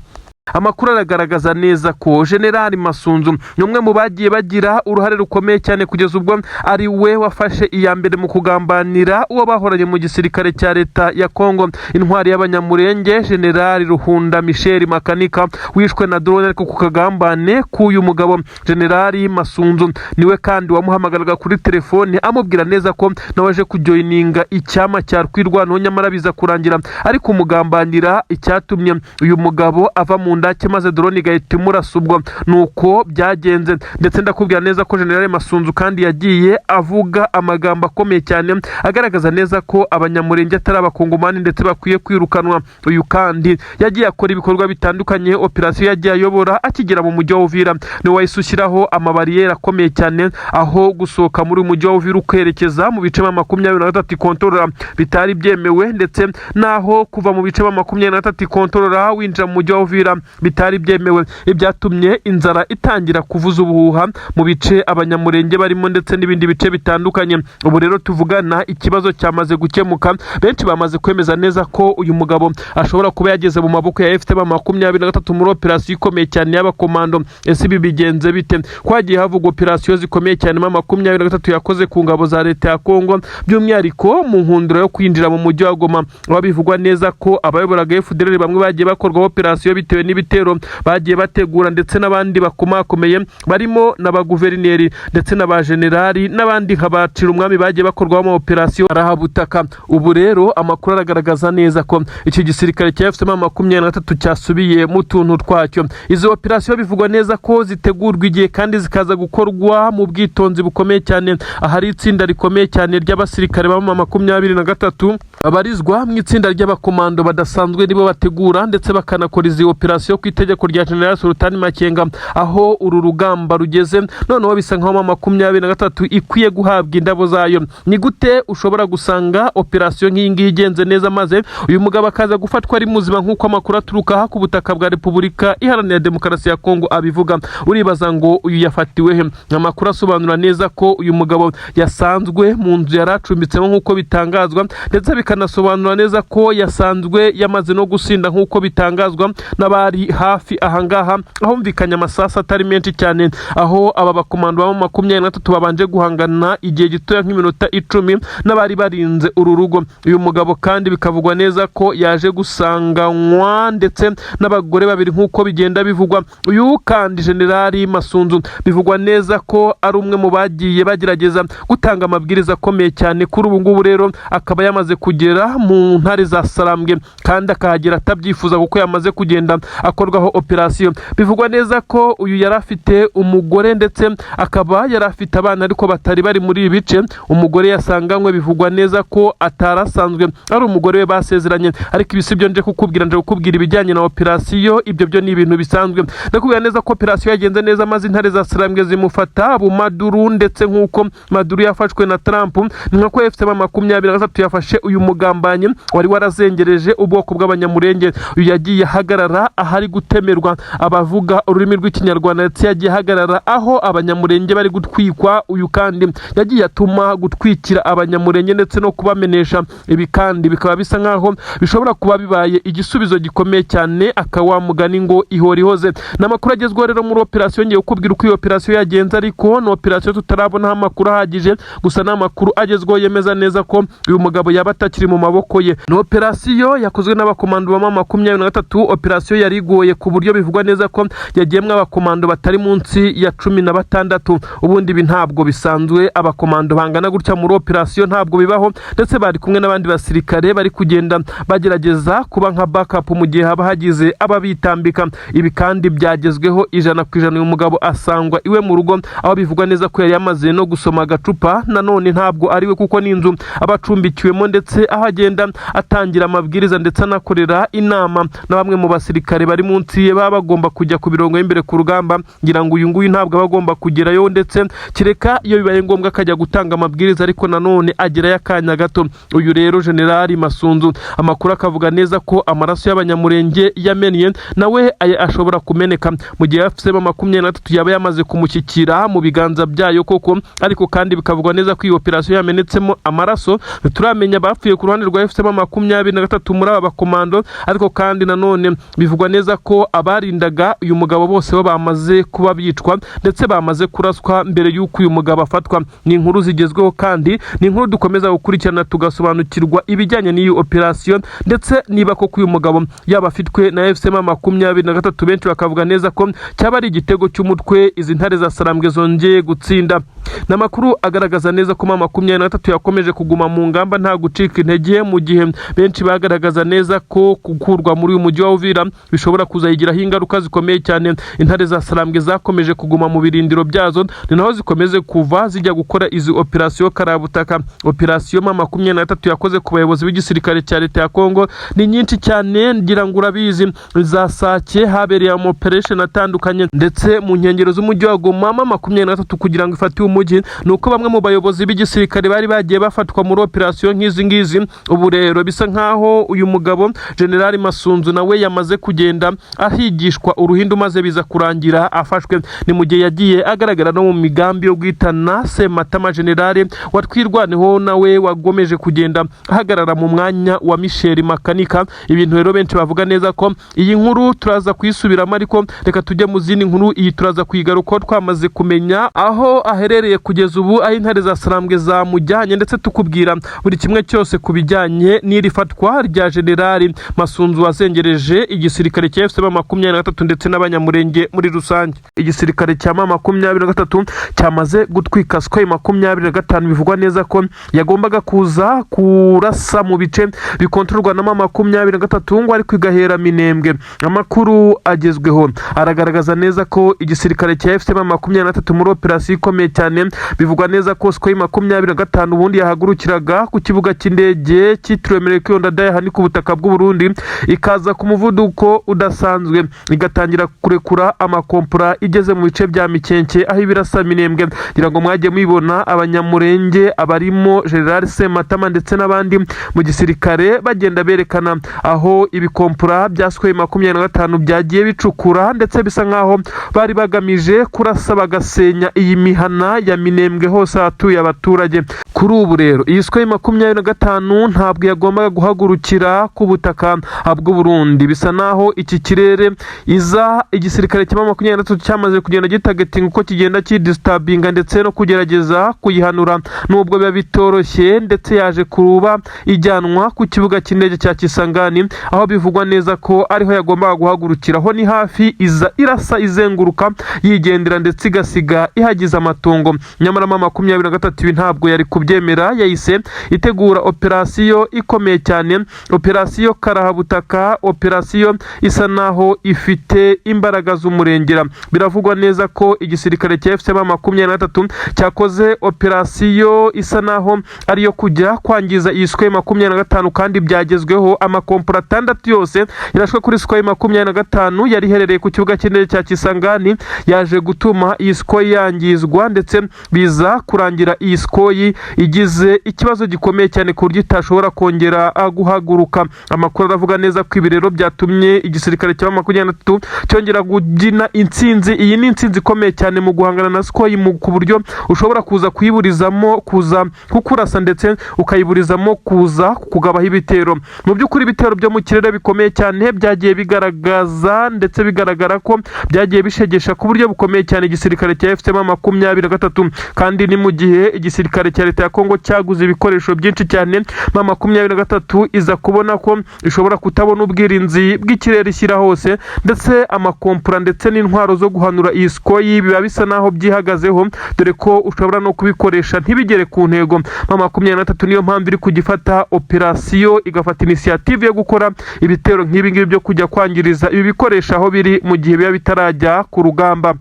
Speaker 1: Amakuru aragaragaza neza ko Generali Masunzu ni umwe mu bagiye bagira uruhare rukomeye cyane, kugeza ubwo ari we wafashe iya mbere mu kugambanira uwo bahoranye mu gisirikare cya leta ya Kongo, intwari y'Abanyamurenge Generali Ruhunda Michel Makanika, wishwe na drone, ariko ku kagambane k'uyu mugabo Generali Masunzu. Niwe kandi wamuhamagaraga kuri telefone amubwira neza ko nawe aje kujoyininga icyama cya Twirwaneho, nyamara biza kurangira ari kumugambanira, icyatumye uyu mugabo ava mu mu ndake, maze drone igahita imurasa. Ubwo nuko byagenze. Ndetse ndakubwira neza ko General Masunzu kandi yagiye avuga amagambo akomeye cyane agaragaza neza ko Abanyamurenge atari Abakongomani ndetse bakwiye kwirukanwa. Uyu kandi yagiye akora ibikorwa bitandukanye. Operasiyo yagiye ayobora akigera mu mujyi wa Uvira, niwe wahise ushyiraho amabariyeri akomeye cyane, aho gusohoka muri uyu mujyi wa Uvira ukerekeza mu bice 23 ikontorora bitari byemewe, ndetse naho kuva mu bice 23 ikontorora winjira mu mujyi wa Uvira bitari byemewe. Ibyatumye inzara itangira kuvuza ubuhuha mu bice Abanyamurenge barimo ndetse n'ibindi bice bitandukanye. Ubu rero tuvugana, ikibazo cyamaze gukemuka. Benshi bamaze kwemeza neza ko uyu mugabo ashobora kuba yageze mu maboko ya FTB 23 muri operasiyo ikomeye cyane y'abakomando. Ese ibi bigenze bite? Ko hagiye havugwa operasiyo zikomeye cyane 23 yakoze ku ngabo za leta ya Kongo, by'umwihariko mu nkundura yo kwinjira mu mujyi wa Goma, aho bivugwa neza ko abayoboraga FDLR bamwe bagiye bakorwaho operasiyo bitewe n'ibitero bagiye bategura, ndetse n'abandi bakomakomeye barimo n'abaguverineri ndetse na ba generali n'abandi nka ba Umwami bagiye bakorwaho ama operasiyo arahabutaka. Ubu rero amakuru aragaragaza neza ko iki gisirikare cya FCM 23 cyasubiye mu tuntu twacyo. Izi operasiyo bivugwa neza ko zitegurwa igihe kandi zikaza gukorwa mu bwitonzi bukomeye cyane. Ahari itsinda rikomeye cyane ry'abasirikare ba 23 babarizwa mu itsinda ry'abakomando badasanzwe, nibo bategura ndetse bakanakora izi operasiyo ku itegeko rya General Sultani Makenga. Aho uru rugamba rugeze noneho, bisa nkaho 23 ikwiye guhabwa indabo zayo. Ni gute ushobora gusanga operasiyo nk'iyi ngiyi igenze neza, maze uyu mugabo akaza gufatwa ari muzima, nk'uko amakuru aturuka ku butaka bwa Repubulika Iharanira Demokarasi ya Kongo abivuga? Uribaza ngo uyu yafatiwe he? Amakuru asobanura neza ko uyu mugabo yasanzwe mu nzu yari acumbitsemo, nk'uko bitangazwa, ndetse bikanasobanura neza ko yasanzwe yamaze no gusinda, nk'uko bitangazwa n'abari hafi ahangaha ahumvikanye amasasu atari menshi cyane, aho aba bakomando ba 23 babanje guhangana igihe gitoya nk'iminota 10 n'abari barinze uru rugo. Uyu mugabo kandi bikavugwa neza ko yaje gusanganywa ndetse n'abagore babiri, nk'uko bigenda bivugwa. Uyu kandi Generali Masunzu bivugwa neza ko ari umwe mu bagiye bagerageza gutanga amabwiriza akomeye cyane. Kuri ubu ngubu rero akaba yamaze kugera mu ntare za Sarambwe, kandi akahagera atabyifuza kuko yamaze kugenda akorwaho operasiyo. Bivugwa neza ko uyu yari afite umugore ndetse akaba yari afite abana, ariko batari bari muri ibi bice. Umugore yasanganywe bivugwa neza ko atarasanzwe ari umugore we basezeranye, ariko ibi si byo nje kukubwira. Nje kukubwira ibijyanye na operasiyo, ibyo byo ni ibintu bisanzwe. Ndakubwira neza ko operasiyo yagenze neza, maze intare za Sarambwe zimufata bumaduru. Ndetse nk'uko Maduro yafashwe na Trump, ni nka ko FCM 23 yafashe uyu mugambanyi wari warazengereje ubwoko bw'Abanyamurenge. Uyu yagiye ahagarara ahari gutemerwa abavuga ururimi rw'Ikinyarwanda, ndetse yagiye ahagarara aho Abanyamurenge bari gutwikwa. Uyu kandi yagiye atuma gutwikira Abanyamurenge ndetse no kubamenesha. Ibi kandi bikaba bisa nkaho bishobora kuba bibaye igisubizo gikomeye cyane, akawa mugani ngo ihora ihoze. Ni amakuru agezweho rero muri operasiyo. Ngiye kukubwira uko iyo operasiyo yagenze, ariko ni operasiyo tutarabonaho amakuru ahagije. Gusa ni amakuru agezweho yemeza neza ko uyu mugabo yaba atakiri mu maboko ye. Ni operasiyo yakozwe n'abakomando ba 23, operasiyo yari igoye ku buryo bivugwa neza ko yagiyemwo abakomando batari munsi ya 16. Ubundi ibi ntabwo bisanzwe, abakomando bangana gutya muri operasiyo ntabwo bibaho. Ndetse bari kumwe n'abandi basirikare bari kugenda bagerageza kuba nka backup mu gihe haba hagize ababitambika. Ibi kandi byagezweho 100%. Uyu mugabo asangwa iwe mu rugo, aho bivugwa neza ko yari yamaze no gusoma agacupa. Nanone ntabwo ari we, kuko ni inzu aba acumbikiwemo, ndetse aho agenda atangira amabwiriza ndetse anakorera inama na bamwe mu basirikare bari munsi ye baba bagomba kujya ku mirongo y'imbere ku rugamba. Ngira ngo uyu nguyu ntabwo aba agomba kugerayo, ndetse kereka iyo bibaye ngombwa akajya gutanga amabwiriza, ariko nanone agerayo akanya gato. Uyu rero Generali Masunzu, amakuru akavuga neza ko amaraso y'Abanyamurenge yamennye nawe aya ashobora kumeneka mu gihe FCM 23 yaba yamaze kumushyikira mu biganza byayo koko. Ariko kandi bikavugwa neza ko iyi operasiyo yamenetsemo amaraso. Turamenya abapfuye ku ruhande rwa FCM 23 muri aba bakomando, ariko kandi nanone bivugwa neza ko abarindaga uyu mugabo bose bo bamaze kuba bicwa, ndetse bamaze kuraswa mbere y'uko uyu mugabo afatwa. Ni inkuru zigezweho kandi ni inkuru dukomeza gukurikirana, tugasobanukirwa ibijyanye n'iyi operasiyo, ndetse niba koko uyu mugabo yaba afitwe na FCM 23. Benshi bakavuga neza ko cyaba ari igitego cy'umutwe izi ntare za Sarambwe zongeye gutsinda. Ni amakuru agaragaza neza ko 23 yakomeje kuguma mu ngamba, nta gucika intege, mu gihe benshi bagaragaza neza ko gukurwa muri uyu mujyi wa Uvira bishobora. bishobora kuzayigiraho ingaruka zikomeye cyane. Intare za Sarambwe zakomeje kuguma mu birindiro byazo, ni naho zikomeze kuva zijya gukora izi operasiyo karabutaka. Operasiyo M23 yakoze ku bayobozi b'igisirikare cya leta ya Kongo ni nyinshi cyane, ngira ngo urabizi. Za Sake habereye ama operation atandukanye, ndetse mu nkengero z'umujyi wa Goma M23 kugira ngo ifate umujyi, ni uko bamwe mu bayobozi b'igisirikare bari bagiye bafatwa muri operasiyo nk'izi ngizi. Ubu rero bisa nkaho uyu mugabo General Masunzu nawe yamaze kugenda ahigishwa uruhindu, maze biza kurangira afashwe. Ni mu gihe yagiye agaragara no mu migambi yo guhitana Sematama General wa Twirwaneho, nawe wagomeje kugenda ahagarara mu mwanya wa Michel Makanika. Ibintu rero benshi bavuga neza ko iyi nkuru turaza kuyisubiramo, ariko reka tujye mu zindi nkuru. Iyi turaza kuyigarukaho twamaze kumenya aho aherereye kugeza ubu, aho intare za Sarambwe zamujyanye, ndetse tukubwira buri kimwe cyose ku bijyanye n'iri fatwa rya Generali Masunzu wazengereje igisirikare cya AFC M23 ndetse n'Abanyamurenge muri rusange. Igisirikare cya M23 cyamaze gutwika Sukhoi 25, bivugwa neza ko yagombaga kuza kurasa mu bice bikontororwa na M23 ngo ariko igahera Minembwe. Amakuru agezweho aragaragaza neza ko igisirikare cya AFC M23 muri operasiyo ikomeye cyane, bivugwa neza ko Sukhoi 25 ubundi yahagurukiraga ku kibuga cy'indege cyitiriwe Melchior Ndadaye aha ni ku butaka bw'u Burundi, ikaza ku muvuduko udasanzwe, igatangira kurekura amakompora igeze mu bice bya Mikenke aho ibirasa Minembwe. Ngira ngo mwagiye mubibona, Abanyamurenge abarimo General Sematama ndetse n'abandi mu gisirikare bagenda berekana aho ibikompora bya Sukhoi 25 byagiye bicukura, ndetse bisa nkaho bari bagamije kurasa bagasenya iyi mihana ya Minembwe hose ahatuye abaturage. Kuri ubu rero iyi Sukhoi 25 ntabwo yagombaga guhagurukira ku butaka bw'u Burundi. Bisa naho iki kirere iza igisirikare cya 23 cyamaze kugenda gitargetinga uko kigenda kidisturbinga ndetse no kugerageza kuyihanura, nubwo biba bitoroshye, ndetse yaje kuba ijyanwa ku kibuga cy'indege cya Kisangani, aho bivugwa neza ko ariho yagombaga guhagurukira. Ho ni hafi, iza irasa izenguruka yigendera, ndetse igasiga ihagize amatongo. Nyamara M23 ibi ntabwo yari kubyemera, yahise itegura operasiyo ikomeye cyane, operasiyo karahabutaka, operasiyo isa naho ifite imbaraga z'umurengera. Biravugwa neza ko igisirikare cya AFC M23 cyakoze operasiyo isa naho ariyo kujya kwangiza iyi Sukhoi 25, kandi byagezweho. Amakompora 6 yose yarashwe kuri Sukhoi 25 yari iherereye ku kibuga cy'indege cya Kisangani, yaje gutuma iyi Sukhoi yangizwa, ndetse biza kurangira iyi Sukhoi igize ikibazo gikomeye cyane ku buryo itashobora kongera guhaguruka. Amakuru aravuga neza ko ibi rero byatumye igisirikare cya 23 cyongera kubyina intsinzi. Iyi ni intsinzi ikomeye cyane mu guhangana na Sukhoi, ku buryo ushobora kuza kuyiburizamo kuza kukurasa, ndetse ukayiburizamo kuza kugabaho ibitero. Mu by'ukuri ibitero byo mu kirere bikomeye cyane byagiye bigaragaza, ndetse bigaragara ko byagiye bishegesha ku buryo bukomeye cyane igisirikare cya AFC M23. Kandi ni mu gihe igisirikare cya leta ya Kongo cyaguze ibikoresho byinshi cyane, M23 iza kubona ko ishobora kutabona ubwirinzi bw'ikirere ishyira hose, ndetse amakompora ndetse n'intwaro zo guhanura iyi Sukhoi biba bisa naho byihagazeho, dore ko ushobora no kubikoresha ntibigere ku ntego. M23 niyo mpamvu iri kugifata operasiyo, igafata initiative yo gukora ibitero nk'ibi ngibi byo kujya kwangiriza ibi bikoresho aho biri mu gihe biba bitarajya ku rugamba.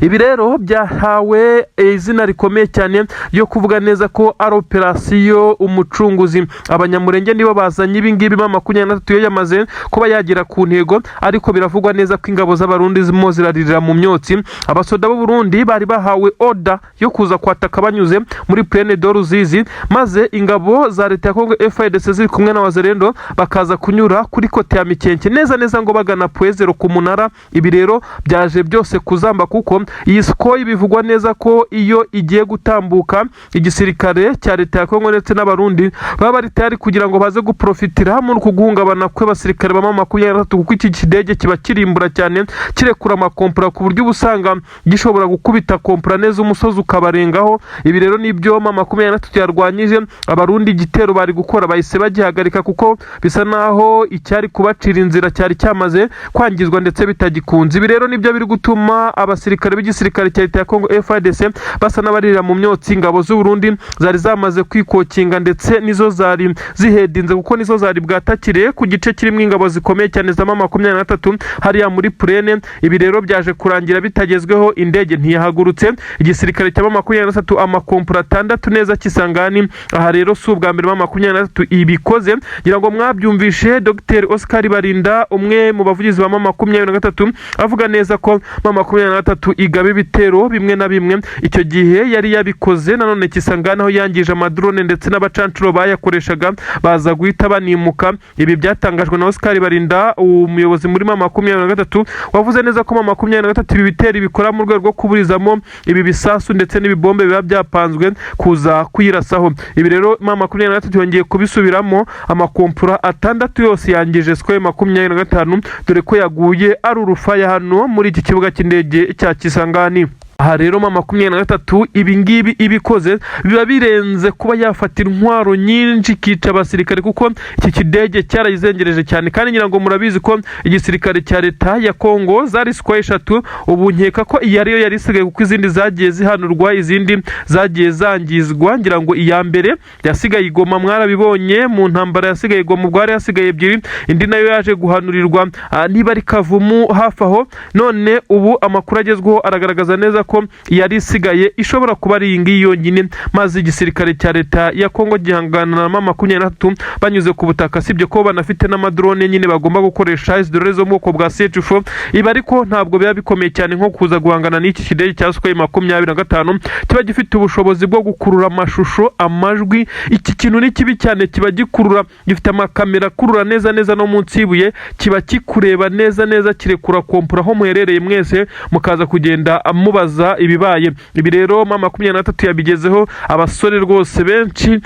Speaker 1: Ibi rero byahawe izina rikomeye cyane ryo kuvuga neza ko ari operasiyo umucunguzi. Abanyamurenge nibo bazanye ibi ngibi. M23 yo yamaze kuba yagera ku ntego, ariko biravugwa neza ko ingabo z'Abarundi zirimo ziraririra mu myotsi. Abasoda b'u Burundi bari bahawe order yo kuza kwataka banyuze muri Plaine de Ruzizi, maze ingabo za leta ya Kongo FARDC ziri kumwe na Wazalendo bakaza kunyura kuri côté ya Mikenke neza neza ngo bagana Point Zéro ku munara. Ibi rero byaje byose kuzamba, kuko iyi Sukhoi bivugwa neza ko iyo igiye gutambuka, igisirikare cya leta ya Kongo ndetse n'Abarundi baba bari tayari kugira ngo baze guprofitira muri uku guhungabana kw'abasirikare ba M23, kuko iki kidege kiba kirimbura cyane, kirekura amakompora ku buryo uba usanga gishobora gukubita kompora neza umusozi ukabarengaho. Ibi rero nibyo M23 yarwanyije. Abarundi igitero bari gukora bahise bagihagarika, kuko bisa naho icyari kubacira inzira cyari cyamaze kwangizwa ndetse bitagikunze. Ibi rero nibyo biri gutuma abasirikare Abasirikare b'igisirikare cya leta ya Kongo FARDC basa n'abarira mu myotsi. Ingabo z'u Burundi zari zamaze kwikokinga, ndetse nizo zari zihedinze, kuko nizo zari bwatakire ku gice kirimo ingabo zikomeye cyane za M23 hariya muri plaine. Ibi rero byaje kurangira bitagezweho, indege ntiyahagurutse. Igisirikare cya M23, amakompura 6 neza Kisangani. Aha rero si ubwa mbere M23 ibikoze, ngira ngo mwabyumvishe Dr Oscar Barinda, umwe mu bavugizi ba M23, avuga neza ko M23 igaba ibitero bimwe na bimwe. Icyo gihe yari yabikoze nanone Kisangani, aho yangije amadrone ndetse n'abacancuro bayakoreshaga baza guhita banimuka. Ibi byatangajwe na Oscar Barinda, umuyobozi muri M23, wavuze neza ko M23 ibi bitero bikora mu rwego rwo kuburizamo ibi bisasu ndetse n'ibibombe biba byapanzwe kuza kuyirasaho. Ibi rero M23 yongeye kubisubiramo, amakompura 6 yose yangije Sukhoi 25, dore ko yaguye ari urufaya hano muri iki kibuga cy'indege cya Kisangani. Aha rero M23 ibi ngibi ibikoze biba birenze kuba yafata intwaro nyinshi ikica abasirikare, kuko iki kidege cyarayizengereje cyane. Kandi ngira ngo murabizi ko igisirikare cya leta ya Kongo zari Sukhoi 3. Ubu nkeka ko iyi ariyo yari isigaye, kuko izindi zagiye zihanurwa, izindi zagiye zangizwa. Ngira ngo iya mbere yasigaye i Goma, mwarabibonye mu ntambara yasigaye i Goma, ubwo hari hasigaye ebyiri, indi nayo yaje guhanurirwa niba ari Kavumu hafi aho. None ubu amakuru agezweho aragaragaza neza ko yari isigaye ishobora kuba ari iyi ngiyi yonyine, maze igisirikare cya leta ya Kongo gihangana na M23 banyuze ku butaka, sibyo ko banafite n'amadrone nyine bagomba gukoresha, izi drone zo mu bwoko bwa CH4. Ibi ariko ntabwo biba bikomeye cyane nko kuza guhangana n'iki kidege cya Sukhoi 25 kiba gifite ubushobozi bwo gukurura amashusho, amajwi. Iki kintu ni kibi cyane, kiba gikurura, gifite amakamera akurura neza neza no munsi y'ibuye, kiba kikureba neza neza, kirekura kompura aho muherereye mwese, mukaza kugenda mubaza ibibaye. Ibi rero M23 yabigezeho. Abasore rwose benshi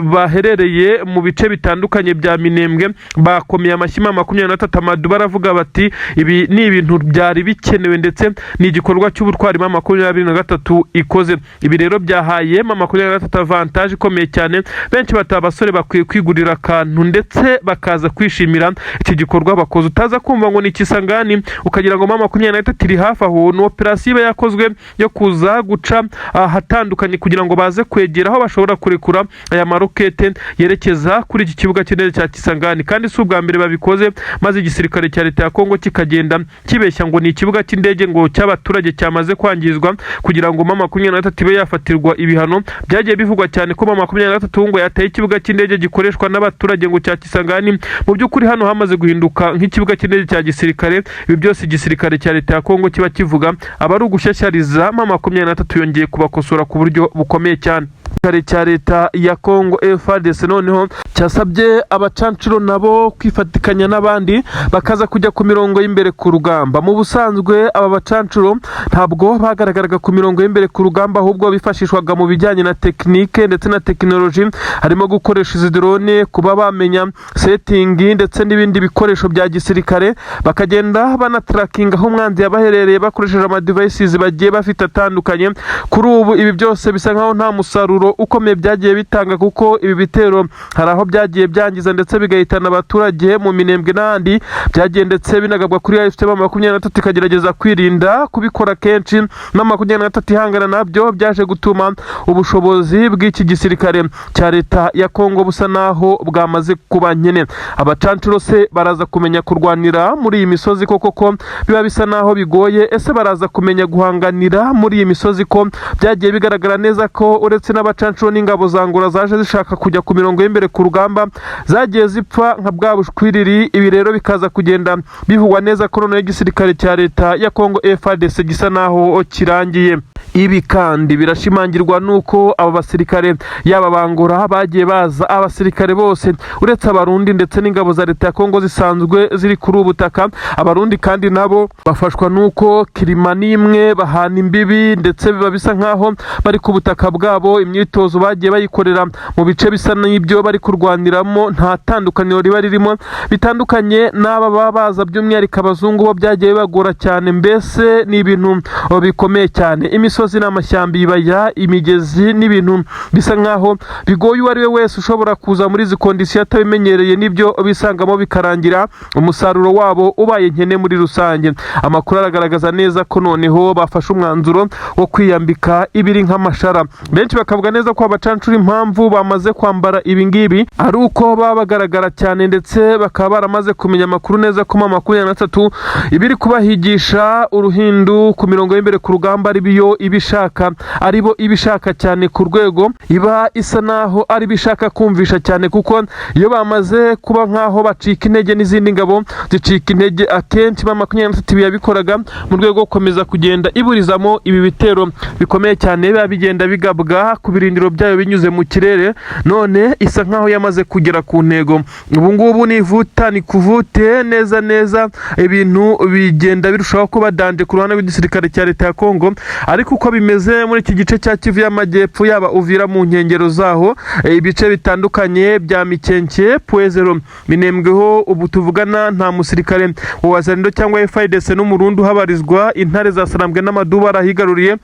Speaker 1: baherereye mu bice bitandukanye bya Minembwe bakomeye amashyi M23 amadu, baravuga bati ibi ni ibintu byari bikenewe, ndetse ni igikorwa cy'ubutwari M23 ikoze. Ibi rero byahaye M23 avantage ikomeye cyane. Benshi bati abasore bakwiye kwigurira akantu ndetse bakaza kwishimira iki gikorwa bakoze. Utaza kumva ngo ni Kisangani ukagira ngo M23 iri hafi aho, ni operasiyo iba yakozwe yo kuza guca ahatandukanye kugira ngo baze kwegera aho bashobora kurekura aya marokete yerekeza kuri iki kibuga cy'indege cya Kisangani. Kandi si ubwa mbere babikoze, maze igisirikare cya leta ya Kongo kikagenda kibeshya ngo ni ikibuga cy'indege ngo cy'abaturage cyamaze kwangizwa, kugira ngo M23 ibe yafatirwa ibihano. Byagiye bivugwa cyane ko M23 ngo yateye ikibuga cy'indege gikoreshwa n'abaturage ngo cya Kisangani. Mu by'ukuri hano hamaze guhinduka nk'ikibuga cy'indege cya gisirikare. Ibi byose igisirikare cya leta ya Kongo kiba kivuga aba ari ugushyashyariza. M23 yongeye kubakosora ku buryo bukomeye cyane. Igisirikare cya leta ya Kongo FARDC noneho cyasabye abacancuro nabo kwifatikanya n'abandi, bakaza kujya ku mirongo y'imbere ku rugamba. Mu busanzwe aba bacancuro ntabwo bagaragaraga ku mirongo y'imbere ku rugamba, ahubwo bifashishwaga mu bijyanye na tekinike ndetse na tekinoloji, harimo gukoresha izi drone, kuba bamenya setting ndetse n'ibindi bikoresho bya gisirikare, bakagenda banatarakinga aho umwanzi yabaherereye bakoresheje amadevices bagiye bafite atandukanye. Kuri ubu ibi byose bisa nkaho nta musaruro ukomeye byagiye bitanga, kuko ibi bitero hari aho byagiye byangiza ndetse bigahitana abaturage mu Minembwe n'ahandi, byagiye ndetse binagabwa kuri AFC M23, ikagerageza kwirinda kubikora kenshi na 23 ihangana nabyo. Byaje gutuma ubushobozi bw'iki gisirikare cya leta ya Kongo busa naho bwamaze kuba nkene. Abacancuro se baraza kumenya kurwanira muri iyi misozi koko, ko biba bisa naho bigoye? Ese baraza kumenya guhanganira muri iyi misozi, ko byagiye bigaragara neza ko uretse n'abacancuro n'ingabo za Angola zaje zishaka kujya ku mirongo y'imbere ku rugamba zagiye zipfa nka bwa bushwiriri? Ibi rero bikaza kugenda bivugwa neza ko noneho igisirikare cya leta ya Kongo FARDC gisa naho kirangiye. Ibi kandi birashimangirwa nuko aba basirikare, yaba bangora bagiye baza, abasirikare bose uretse Abarundi ndetse n'ingabo za leta ya Kongo zisanzwe ziri kuri ubu butaka. Abarundi kandi nabo bafashwa nuko kirima n'imwe bahana imbibi, ndetse biba bisa nkaho bari ku butaka bwabo. Imyitozo bagiye bayikorera mu bice bisa n'ibyo bari kurwaniramo, nta tandukaniro riba ririmo, bitandukanye n'aba baba baza, by'umwihariko abazungu bo byagiye bibagora cyane. Mbese ni ibintu bikomeye cyane. Imisozi Imisozi n'amashyamba, ibibaya, imigezi n'ibintu bisa nkaho bigoye uwo ari we wese ushobora kuza muri izi conditions atabimenyereye, n'ibyo bisangamo bikarangira umusaruro wabo ubaye nkene muri rusange. Amakuru aragaragaza neza ko noneho bafashe umwanzuro wo kwiyambika ibiri nk'amashara. Benshi bakavuga neza ko abacancuro impamvu bamaze kwambara ibi ngibi ari uko baba bagaragara cyane, ndetse bakaba baramaze kumenya amakuru neza ko M23 ibiri kubahigisha uruhindu ku mirongo y'imbere ku rugamba ari biyo ibishaka, aribo ibishaka cyane, ku rwego iba isa naho ari bishaka kumvisha cyane, kuko iyo bamaze kuba nkaho bacika intege n'izindi ngabo zicika intege. Akenshi M23 yabikoraga mu rwego rwo gukomeza kugenda iburizamo ibi bitero bikomeye cyane biba bigenda bigabwa ku birindiro byayo binyuze mu kirere. None isa nkaho yamaze kugera ku ntego. Ubu ngubu ni vuta ni kuvute neza neza, ibintu bigenda birushaho kuba danger ku ruhande rw'igisirikare cya leta ya Kongo. Ariko uko bimeze muri iki gice cya Kivu y'Amajyepfo, yaba Uvira mu nkengero zaho, ibice bitandukanye bya Mikenke, Point Zéro, Minembweho, ubu tuvugana nta musirikare wa Wazalendo cyangwa FARDC n'Umurundi uhabarizwa. Intare za Sarambwe n'Amaduba arahigaruriye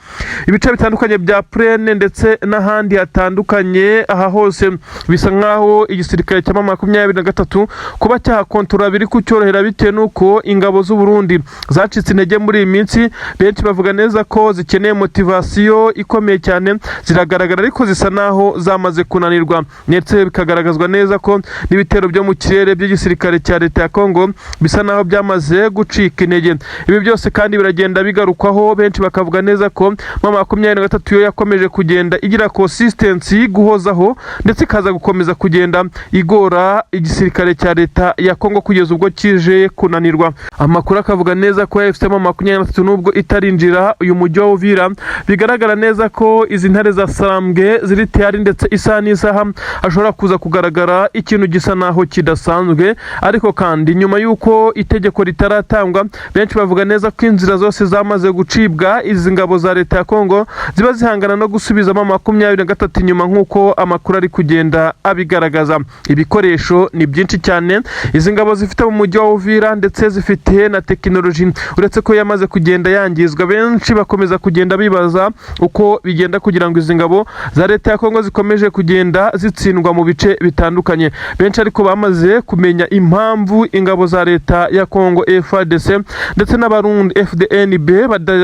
Speaker 1: ibice bitandukanye bya Plaine ndetse n'ahandi hatandukanye. Aha hose bisa nkaho igisirikare cya M23 kuba cyahakontorora biri kucyorohera, bitewe n'uko ingabo z'u Burundi zacitse intege muri iyi minsi. Benshi bavuga neza ko zikeneye motivation ikomeye cyane. Ziragaragara ariko zisa naho zamaze kunanirwa, ndetse bikagaragazwa neza ko n'ibitero byo mu kirere by'igisirikare cya leta ya Kongo bisa naho byamaze gucika intege. Ibi byose kandi biragenda bigarukwaho, benshi bakavuga neza ko M23 yo yakomeje kugenda igira consistency, guhozaho, ndetse ikaza gukomeza kugenda igora igisirikare cya leta ya Kongo kugeza ubwo kije kunanirwa. Amakuru akavuga neza ko AFC M23, nubwo itarinjira uyu mujyi wa Uvira, bigaragara neza ko izi ntare za Sarambwe ziri tayari, ndetse isaha n'isaha hashobora kuza kugaragara ikintu gisa naho kidasanzwe. Ariko kandi nyuma y'uko itegeko ritaratangwa, benshi bavuga neza ko inzira zose zamaze gucibwa. Izi ngabo za leta ya Kongo ziba zihangana no gusubizamo 23 inyuma, nk'uko amakuru ari kugenda abigaragaza. Ibikoresho ni byinshi cyane izi ngabo zifite mu mujyi wa Uvira, ndetse zifite na tekinoloji, uretse ko yamaze kugenda yangizwa. Benshi bakomeza kugenda bibaza uko bigenda kugira ngo izi ngabo za leta ya Kongo zikomeje kugenda zitsindwa mu bice bitandukanye. Benshi ariko bamaze kumenya impamvu ingabo za leta ya Kongo FARDC ndetse n'Abarundi FDNB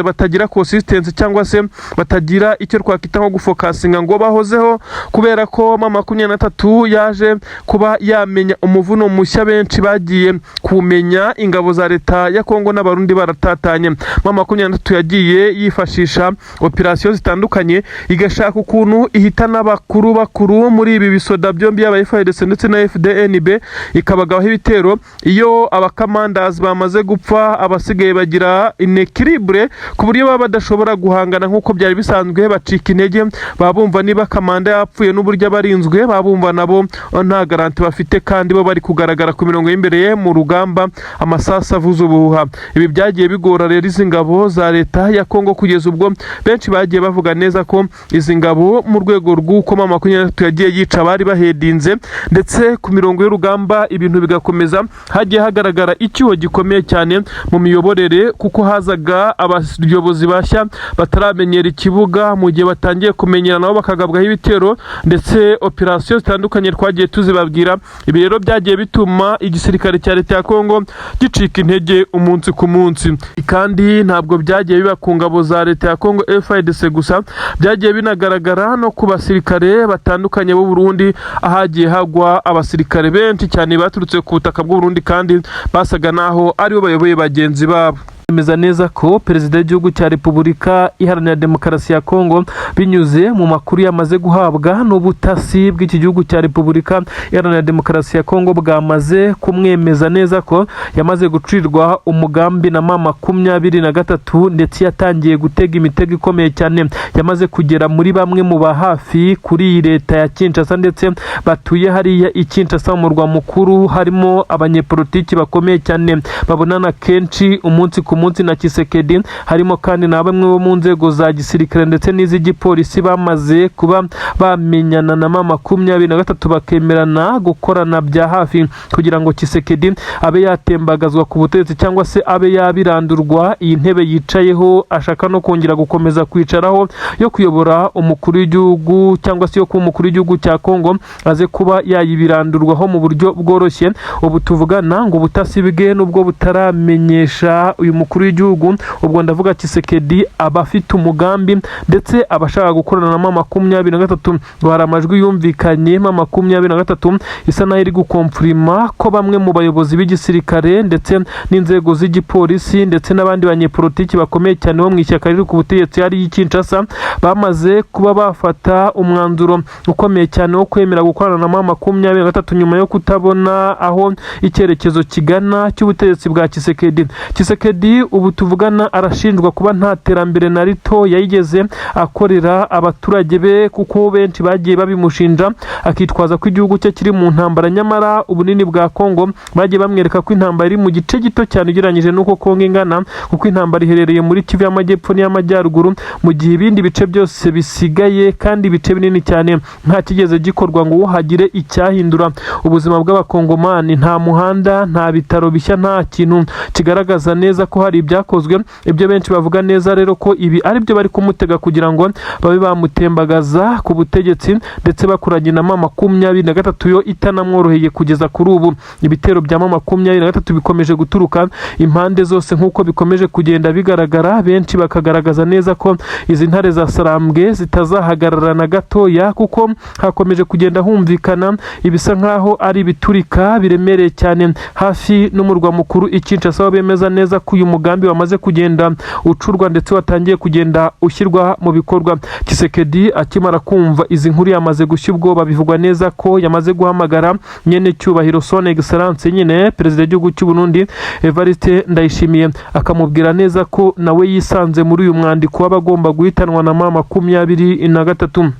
Speaker 1: batagira consistency cyangwa se batagira icyo twakwita nko gufokasinga ngo bahozeho, kubera ko M23 yaje kuba yamenya umuvuno mushya. Benshi bagiye kumenya ingabo za leta ya Kongo n'Abarundi baratatanye. M23 yagiye yifashisha operasiyo zitandukanye, igashaka ukuntu ihitana abakuru bakuru muri ibi bisoda byombi, yaba FARDC ndetse na FDNB, ikabagabaho ibitero. Iyo abakamandazi bamaze gupfa, abasigaye bagira inéquilibre ku buryo baba badashobora guhangana nk'uko byari bisanzwe, bacika intege. Baba bumva niba kamanda yapfuye n'uburyo abarinzwe, baba bumva nabo nta garantie bafite, kandi bo bari kugaragara ku mirongo y'imbere mu rugamba, amasasu avuza ubuhuha. Ibi byagiye bigora rero izi ngabo za leta ya Kongo, kugeza ubwo benshi bagiye bavuga neza ko izi ngabo, mu rwego rw'uko M23 yagiye yica abari bahedinze, ndetse ku mirongo y'urugamba ibintu bigakomeza, hagiye hagaragara icyuho gikomeye cyane mu miyoborere, kuko hazaga abayobozi bashya bataramenyera ikibuga. Mu gihe batangiye kumenyera, nabo bakagabwaho ibitero, ndetse operasiyo zitandukanye twagiye tuzibabwira. Ibi rero byagiye bituma igisirikare cya leta ya Kongo gicika intege umunsi ku munsi. Kandi ntabwo byagiye biba ku ngabo za leta ya Kongo FARDC gusa, byagiye binagaragara no ku basirikare batandukanye b'u Burundi, ahagiye hagwa abasirikare benshi cyane baturutse ku butaka bw'u Burundi kandi basaga naho aribo bayoboye bagenzi babo. Yemeza neza ko perezida w'igihugu cya Repubulika Iharanira Demokarasi ya Kongo, binyuze mu makuru yamaze guhabwa n'ubutasi bw'iki gihugu cya Repubulika Iharanira Demokarasi ya Kongo, bwamaze kumwemeza neza ko yamaze gucirwa umugambi na M23, ndetse yatangiye gutega imitego ikomeye cyane. Yamaze kugera muri bamwe mu ba hafi kuri iyi leta ya Kinshasa, ndetse batuye hariya i Kinshasa mu murwa mukuru, harimo abanyepolitiki bakomeye cyane babonana kenshi umunsi ku ku munsi na Tshisekedi, harimo kandi na bamwe bo mu nzego za gisirikare ndetse n'iz'igipolisi bamaze kuba bamenyana na M23, bakemerana gukorana bya hafi kugira ngo Tshisekedi abe yatembagazwa ku butegetsi cyangwa se abe yabirandurwa iyi ntebe yicayeho ashaka no kongera gukomeza kwicaraho yo kuyobora umukuru w'igihugu, cyangwa se yo kuba umukuru w'igihugu cya Kongo, aze kuba yayibirandurwaho mu buryo bworoshye. Ubu tuvugana ngo ubutasi bwe nubwo butaramenyesha uyu mukuru w'igihugu, ubwo ndavuga Tshisekedi, aba afite umugambi ndetse aba ashaka gukorana na M23. Ngo hari amajwi yumvikanye M23 isa naho iri gukomfurima ko bamwe mu bayobozi b'igisirikare ndetse n'inzego z'igipolisi ndetse n'abandi banyepolitiki bakomeye cyane bo mu ishyaka riri ku butegetsi ari Kinshasa bamaze kuba bafata umwanzuro ukomeye cyane wo kwemera gukorana na M23 nyuma yo kutabona aho icyerekezo kigana cy'ubutegetsi bwa Tshisekedi. Tshisekedi ubu tuvugana arashinjwa kuba nta terambere na rito yayigeze akorera abaturage be, kuko benshi bagiye babimushinja, akitwaza ko igihugu cye kiri mu ntambara, nyamara ubunini bwa Kongo bagiye bamwereka ko intambara iri mu gice gito cyane ugereranyije n'uko Kongo ingana, kuko intambara iherereye muri Kivu y'Amajyepfo n'iy'Amajyaruguru, mu gihe ibindi bice byose bisigaye kandi ibice binini cyane nta kigeze gikorwa ngo hagire icyahindura ubuzima bw'Abakongomani. Nta muhanda, nta bitaro bishya, nta kintu kigaragaza neza ko hari ibyakozwe. Ibyo benshi bavuga neza rero ko ibi ari byo bari kumutega kugira ngo babe bamutembagaza ku butegetsi, ndetse bakoranye na M23 yo itanamworoheye. Kugeza kuri ubu ibitero bya M23 bikomeje guturuka impande zose nk'uko bikomeje kugenda bigaragara. Benshi bakagaragaza neza ko izi ntare za Sarambwe zitazahagarara na gatoya, kuko hakomeje kugenda humvikana ibisa nkaho ari ibiturika biremereye cyane hafi n'umurwa mukuru i Kinshasa, aho bemeza neza ko uyu mugambi wamaze kugenda ucurwa ndetse watangiye kugenda ushyirwa mu bikorwa. Tshisekedi akimara kumva izi nkuru yamaze gushya ubwoba. Bivugwa neza ko yamaze guhamagara nyene cyubahiro, Son Excellence nyine, perezida w'igihugu cy'u Burundi Evariste Ndayishimiye, akamubwira neza ko nawe yisanze muri uyu mwandiko w'abagomba guhitanwa na M23.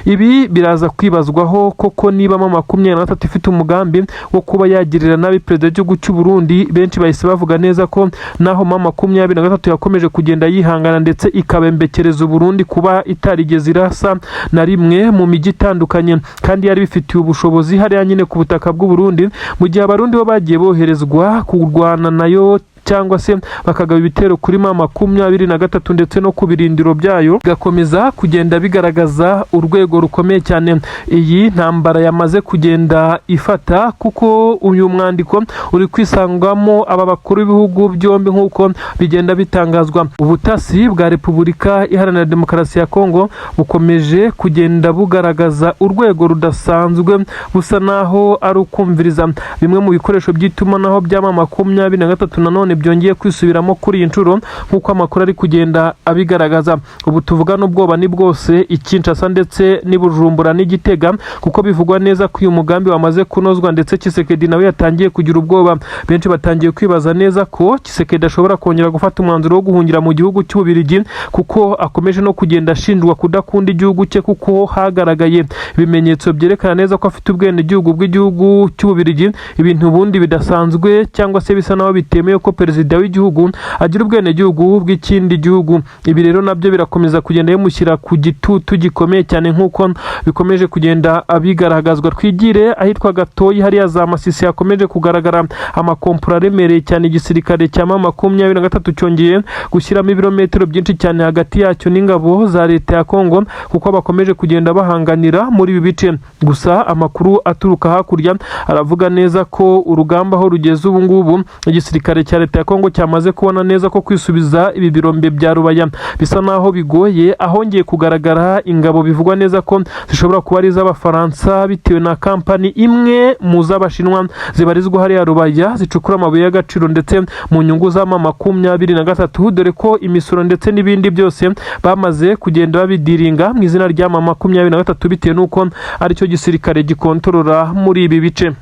Speaker 1: Ibi biraza kwibazwaho koko niba M23 ifite umugambi wo kuba yagirira nabi perezida w'igihugu cy'u Burundi. Benshi bahise bavuga neza ko naho M23 yakomeje kugenda yihangana ndetse ikabembekereza Burundi kuba itarigeze irasa na rimwe mu mijyi itandukanye kandi yari bifitiye ubushobozi hariya nyine ku butaka bw'u Burundi, mu gihe Abarundi bo bagiye boherezwa kurwana nayo cyangwa se bakagaba ibitero kuri M23 ndetse no ku birindiro byayo, bigakomeza kugenda bigaragaza urwego rukomeye cyane iyi ntambara yamaze kugenda ifata, kuko uyu mwandiko uri kwisangwamo aba bakuru b'ibihugu byombi nk'uko bigenda bitangazwa. Ubutasi bwa Repubulika Iharanira Demokarasi ya Kongo bukomeje kugenda bugaragaza urwego rudasanzwe, busa naho ari ukumviriza bimwe mu bikoresho by'itumanaho bya M23 nanone byongeye kwisubiramo kuri iyi nshuro, nk'uko amakuru ari kugenda abigaragaza. Ubu tuvugana ubwoba ni bwose i Kinshasa ndetse n'i Bujumbura n'i Gitega, kuko bivugwa neza ko uyu mugambi wamaze kunozwa ndetse Tshisekedi nawe yatangiye kugira ubwoba. Benshi batangiye kwibaza neza ko Tshisekedi ashobora kongera gufata umwanzuro wo guhungira mu gihugu cy'Ububirigi, kuko akomeje no kugenda ashinjwa kudakunda igihugu cye, kuko hagaragaye ibimenyetso byerekana neza ko afite ubwenegihugu bw'igihugu cy'Ububirigi, ibintu ubundi bidasanzwe cyangwa se bisa naho bitemewe ko perezida w'igihugu agira ubwenegihugu bw'ikindi gihugu. Ibi rero nabyo birakomeza kugenda bimushyira ku gitutu gikomeye cyane nk'uko bikomeje kugenda bigaragazwa. Twigire ahitwa Gatoyi hariya za Masisi, hakomeje kugaragara amakompura aremereye cyane. Igisirikare cya M23 cyongeye gushyiramo ibirometero byinshi cyane hagati yacyo n'ingabo za leta ya Kongo, kuko bakomeje kugenda bahanganira muri ibi bice. Gusa amakuru aturuka hakurya aravuga neza ko urugamba aho rugeze ubu ngubu, igisirikare cya leta ya Kongo cyamaze kubona neza ko kwisubiza ibi birombe bya Rubaya bisa naho bigoye. Ahongeye kugaragara ingabo bivugwa neza ko zishobora kuba ari iz'Abafaransa, bitewe na kampani imwe mu z'Abashinwa zibarizwa hariya Rubaya zicukura amabuye y'agaciro ndetse mu nyungu za M23, dore ko imisoro ndetse n'ibindi byose bamaze kugenda babidiringa mu izina rya M23, bitewe n'uko aricyo gisirikare gikontorora muri ibi bice.